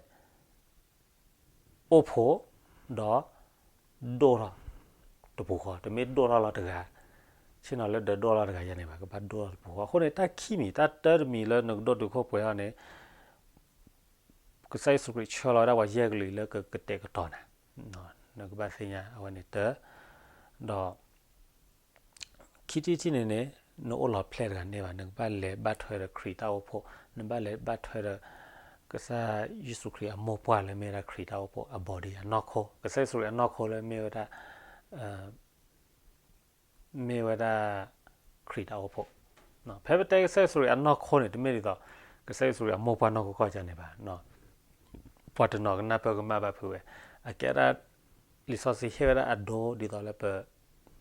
အိၣ်ဖှိၣ် ဒီး ဒိၣ်ထီၣ်တပူၤဃီ, တမ့ၢ်ဒိၣ်ထီၣ်လီၤတဂၤ, ဆ့ၣ်နီၤလၢဒၢးဒိၣ်ထီၣ်လီၤတဂၤယၤန့ၣ်ဘၣ်, ကဘၣ်ဒိၣ်ထီၣ်တပူၤဃီ. အဃိန့ၣ် တၢ်ခံမံၤ တၢ်တၢတမံၤလၢနကဒိၣ်တုာ်ခိၣ်ပှဲၤထီၣ်န့ၣ် ကစၢ်ယ့ၣ်ၡူးခရံာ်ဆှၢလီၤဝဲဒၣ်ပှၤယဲၢ်ကလုာ်လၢကကတဲာ်ကတီၤနၤ, နကဘၣ်သ့ၣ်ညါအဝဲန့ၣ်တၢ, ဒီး ခံထံၣ်တထံၣ်န့ၣ်န့ၣ် နအိၣ်လီၤဖျဲၣ်တဂၤန့ၢ်ဘၣ်, နကဘၣ်လဲၤဘၣ်ထွဲဒီးခရံာ်တၢ်အိၣ်ဖှိၣ်, နဘၣ်လဲၤဘၣ်ထွဲဒီး ကစၢ်ယ့ၣ်ၡူးခရံာ်အမိၢ်ပှၢ်လၢမ့ၢ်ဝဲဒၣ်ခရံာ်တၢ်အိၣ်ဖှိၣ် အ body အနီၢ်ခိ, ကစၢ်ယ့ၣ်ၡူးခရံာ်အနီၢ်ခိလၢမ့ၢ်ဝဲဒၣ် မ့ၢ်ဝဲဒၣ် ခရံာ်တၢ်အိၣ်ဖှိၣ်, ဖဲပတဲကစၢ်ယ့ၣ်ၡူးခရံာ်အနီၢ်ခိန့ၣ် တမ့ၢ်ဒ်သိး ကစၢ်ယ့ၣ်ၡူးခရံာ်အမိၢ်ပှၢ်နီၢ်ကီၢ်ကီၢ်န့ၣ်ဘၣ်, ပှၤတနီၤကနၢ်ပၢၢ်ကမၣ်ဘၣ်ဖုးဝဲ, အကဲဒၣ် လံာ်စီဆှံဟ့ၣ်ဝဲဒၣ်အဒိဒ်သိးလၢပ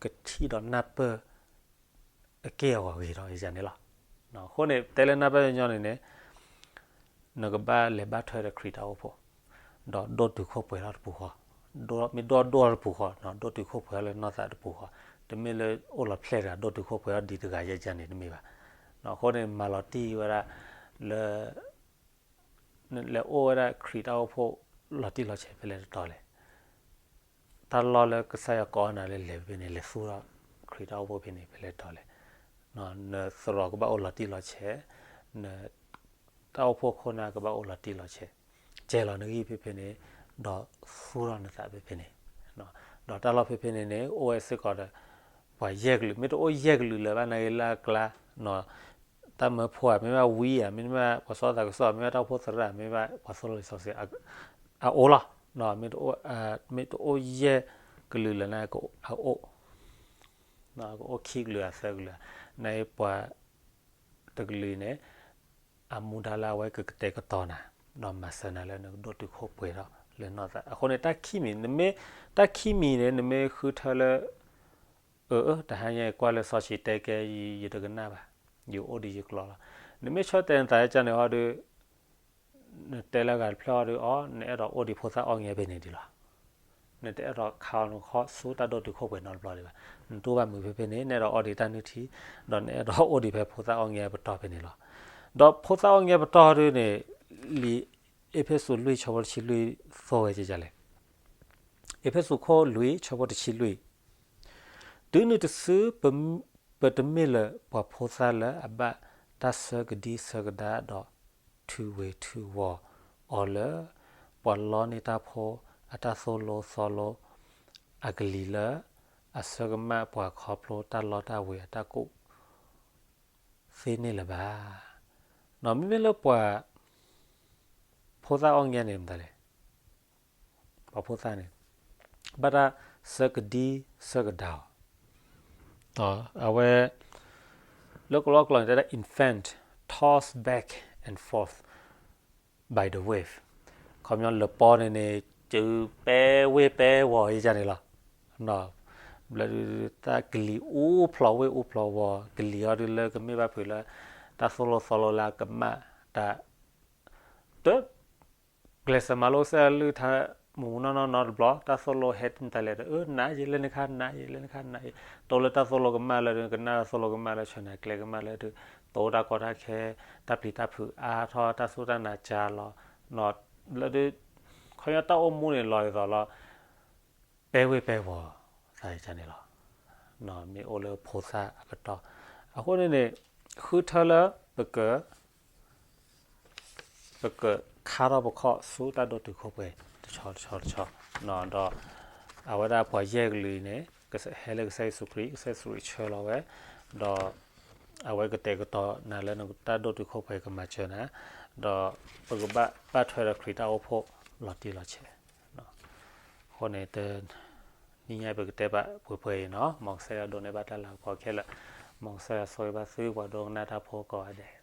ကထံၣ်ဒီးနၢ်ပၢၢ် အက့ၢ်အဂီၤဂ့ၤဒီးယၤန့ၣ်လီၤ. အဃိန့ၣ် တဲလၢနၢ်ပၢၢ်ညီညီန့ၣ်န့ၣ် နကဘၣ်လဲၤဘၣ်ထွဲဒီးခရံာ်တၢ်အိၣ်ဖှိၣ်, ဒီးဒိၣ်တုာ်ခိၣ်ပှဲၤထီၣ်တပူၤဃီ, မ့ၢ်ဒိၣ်ဒိၣ်ထီၣ်တပူၤဃီ, ဒိၣ်တုာ်ခိၣ်ပှဲၤထီၣ်လၢနီၢ်သးတပူၤဃီ, တမ့ၢ်လၢအိၣ်လီၤဖျဲၣ်တဂၤ ဒိၣ်တုာ်ခိၣ်ပှဲၤထီၣ်ဒ်တဂၤယဲၢ်ယဲၢ်န့ၣ်တမ့ၢ်ဘၣ်. အဃိန့ၣ် မၤလီၤတံၢ်ဝဲဒၣ်လၢ လဲၤအိၣ်ဝဲဒၣ်ခရံာ်တၢ်အိၣ်ဖှိၣ်လီၤတံၢ်လီၤဆဲးဖဲလဲၣ်တတီၤလဲၣ်. တၢ်လီၢ်လၢကစၢ်ယွၤကိးနၤလၢလဲၤဖဲန့ၣ် လဲၤသူၣ်ထီၣ်ခရံာ်တၢ်အိၣ်ဖှိၣ်ဖဲန့ၣ် ဖဲလဲၣ်တတီၤလဲၣ်. နသရိာ်ကဘၣ်အိၣ်လီၤတံၢ်လီၤဆဲး, န တၢ်အိၣ်ဖှိၣ်ခိၣ်နၢ်ကဘၣ်အိၣ်လီၤတံၢ်လီၤဆဲး, ကဲလီၤနဂံၢ်ဖဲဖဲန့ၣ်, ဒီးသူၣ်ထီၣ်နသးဖဲဖဲန့ၣ်, ဒီးတၢ်လီၢ်ဖဲဖဲန့ၣ်န့ၣ် အိၣ်ဝဲစ့ၢ်ကီးဒီး ပှၤယဲၢ်ကလုာ်, မ့ၢ်တအိၣ်ယဲၢ်ကလုာ်လၢၤဘၣ်နာ်က့လၢအကျါ, တၢ်မၢဖိဧါ, မ့တမ့ၢ်ဝံဧါ, မ့တမ့ၢ်ပှၤစီၤသးကစီၣ်, မ့တမ့ၢ်တၢ်အိၣ်ဖှိၣ်သရၣ်, မ့တမ့ၢ်ပှၤသိၣ်လိလံာ်စီဆှံ, အအိၣ်လီၤ. မ့ၢ်တအိၣ်ယဲၢ်ကလုာ်လၢၤနာ်က့ အအိၣ်, ကအိၣ်ခံကလုာ်ဧါသၢကလုာ်ဧါ, နာ်က့ပှၤ တကလုာ်န့ၣ် အမူဒါလၢအဝဲကကတဲာ်ကတီၤနၤ, ဒီးမၤစၢၤနၤလၢနကဒိၣ်တုာ်ခိၣ်ပှဲၤထီၣ်လၢနီၢ်သး. အဃိန့ၣ် တၢ်ခံမံၤ, နမ့ၢ်, တၢ်ခံမံၤန့ၣ် နမ့ၢ်ဃုထၢလၢ အၢ တဟါညါကွၢ်လၢစီဆှံတဲကဲ ယတကနၣ်ဘၣ်, ယအိၣ်ဒံးယကျိၤလီၤ. နမ့ၢ်ဆၢတဲာ်နသးကန့ၣ်အီၤဒီး နတဲလၢဂၤတဖျၢၣ်အီၤဒီး အီ နအဲၣ်ဒိးအိၣ်ဒံးဖိသၣ်အီၣ်ငဲဖဲန့ၣ်ဒံးလီၤ. နတအဲၣ်ဒိးခးအီၤနခီၣ်ဆူတၢ်ဒိၣ်တုာ်ခိၣ်ပှဲၤနီတဘျီဒံးဘၣ်. နတူၢ်ဘၣ်မုာ်ဖဲဖဲန့ၣ် နအဲၣ်ဒိးအီၣ်ဒံးတၢ်နုၢ်ထံ, ဒီးနအဲၣ်ဒိးအိၣ်ဒံးဖဲဖိသၣ်အီၣ်ငဲပတီၢ်ဖဲန့ၣ်လီၤ. ဒီးဖိသၣ်အီၣ်ငဲပတီၢ်ဒ်န့ၣ် လံာ်အ့းဖ့းစူးလွံၢ်ဆၢဖိတဆံလွံၢ်သိၣ်ဝဲကလဲၣ်. အ့းဖ့းစူးခိၣ်လွံၢ်ဆၢဖိတဆံလွံၢ်, တုၤနုၤတစု ပတမ့ၢ်လၢၤပှၤဖိသၣ်လၢအဘၣ်တၢ်ဆၢကဒံဆၢကဒါဒီး ထုးဝ့ၤထုးဝီၤအီၤလၢ ပှၤလီန့ၢ်တၢ်ဖိ အတၢ်သိၣ်လိသီလိ အကလံၤလၢ အဆၢကမၣ်ပှၤခီဖျိတၢ်လီတၢ်ဝ့ၤအတၢ်ကူၣ် သ့န့ၣ်လၢၤဘၣ်. မ့မ့ၢ်လၢပှၤ ဖိသၣ်အီၣ်ငဲန့ၣ်မတၤလဲၣ်, ပှၤဖိသၣ်န့ၣ် ဘၣ်တၢ်ဆၢကဒံဆၢကဒါအီၤ, အဝဲ လၢကလီကလီန့ၣ် တဲဒၣ် infant tossed back and forth by the wave, ခီပညီလပီန့ၣ်န့ၣ် စုပဲဝ့ၢ်ပဲဝီၤယကန့ၣ်လီၤ. ဘျီဒုး တၢ်ကလံၤအူဖျိးဝ့ၢ်အူဖျိးဝီၤ ကလံၤအီၤဒုးလၢကမ့ၢ်ဘၣ်ဖုးလၢ တၢ်သိၣ်လိသီလိလၢအကမၣ်တၢ် တ ကျဲးစၢးမၤလိကစၢ်ယွၤကလုၢ်ကထါ မုၢ်မုၢ်နီၢ်နီၢ်နီတဘျီ တၢ်သိၣ်လိဟဲတလဲၤဒီး အၢ နးယံာ်လၢနခါ နးယံာ်လၢနခါ နးယံာ် တိလၢတၢ်သိၣ်လိကမၣ်လၢဒုး ကနၣ်တၢ်သိၣ်လိကမၣ်လၢဆၢနၤကျဲကမၣ်လၢဒုး တိတၢ်ကီတၢ်ခဲ တၢ်ပျံၤတၢ်ဖုးအါထီၣ် တၢ်စူၢ်တၢ်နာ်ကၢလီၤ လၢဒုး ခီပညီတၢ်အိၣ်မူန့ၣ်လီၤဒ်သိးလီၤ ပဲဝ့ၢ်ပဲဝီၤ သးန့ၣ်လီၤ. မ့ၢ်အိၣ်လၢဖိသၣ်အကတီၢ် အဃိန့ၣ်န့ၣ် ဃုထၢလၢ ပက ပကခါထီၣ်ပခီၣ်ဆူတၢ်ဒိၣ်တုာ်ခိၣ်ပှဲၤတဆီတဆီတဆီ, ဒီး အဝဲဒၣ်ပှၤယဲၢ်ကလုာ်အံၤန့ၣ် ဟဲလၢကစၢ်ယ့ၣ်ၡူးခရံာ် ကစၢ်ယ့ၣ်ၡူးခရံာ်ဆှၢလီၤဝဲ, ဒီး အဝဲကတဲာ်ကတီၤနၤလၢနတၢ်ဒိၣ်တုာ်ခိၣ်ပှဲၤကမၤစၢၤနၤ, ဒီးပကဘၣ်ဘၣ်ထွဲဒီးခရံာ်တၢ်အိၣ်ဖှိၣ်လီၤတံၢ်လီၤဆဲး. အဃိန့ၣ် တနံၤညါပကတဲဘၣ်ပှဲၤပှဲၤအံၤနီၤ, မ်ကစၢ်ယွၤဒိးန့ၢ်ဘၣ်တၢ်လၤကပီၤခဲလၢာ်, မ်ကစၢ်ယွၤဆိၣ်ဂ့ၤဘၣ်သုပှၤဒိကနၣ်တၢ်ဖိကိးဂၤဒဲး.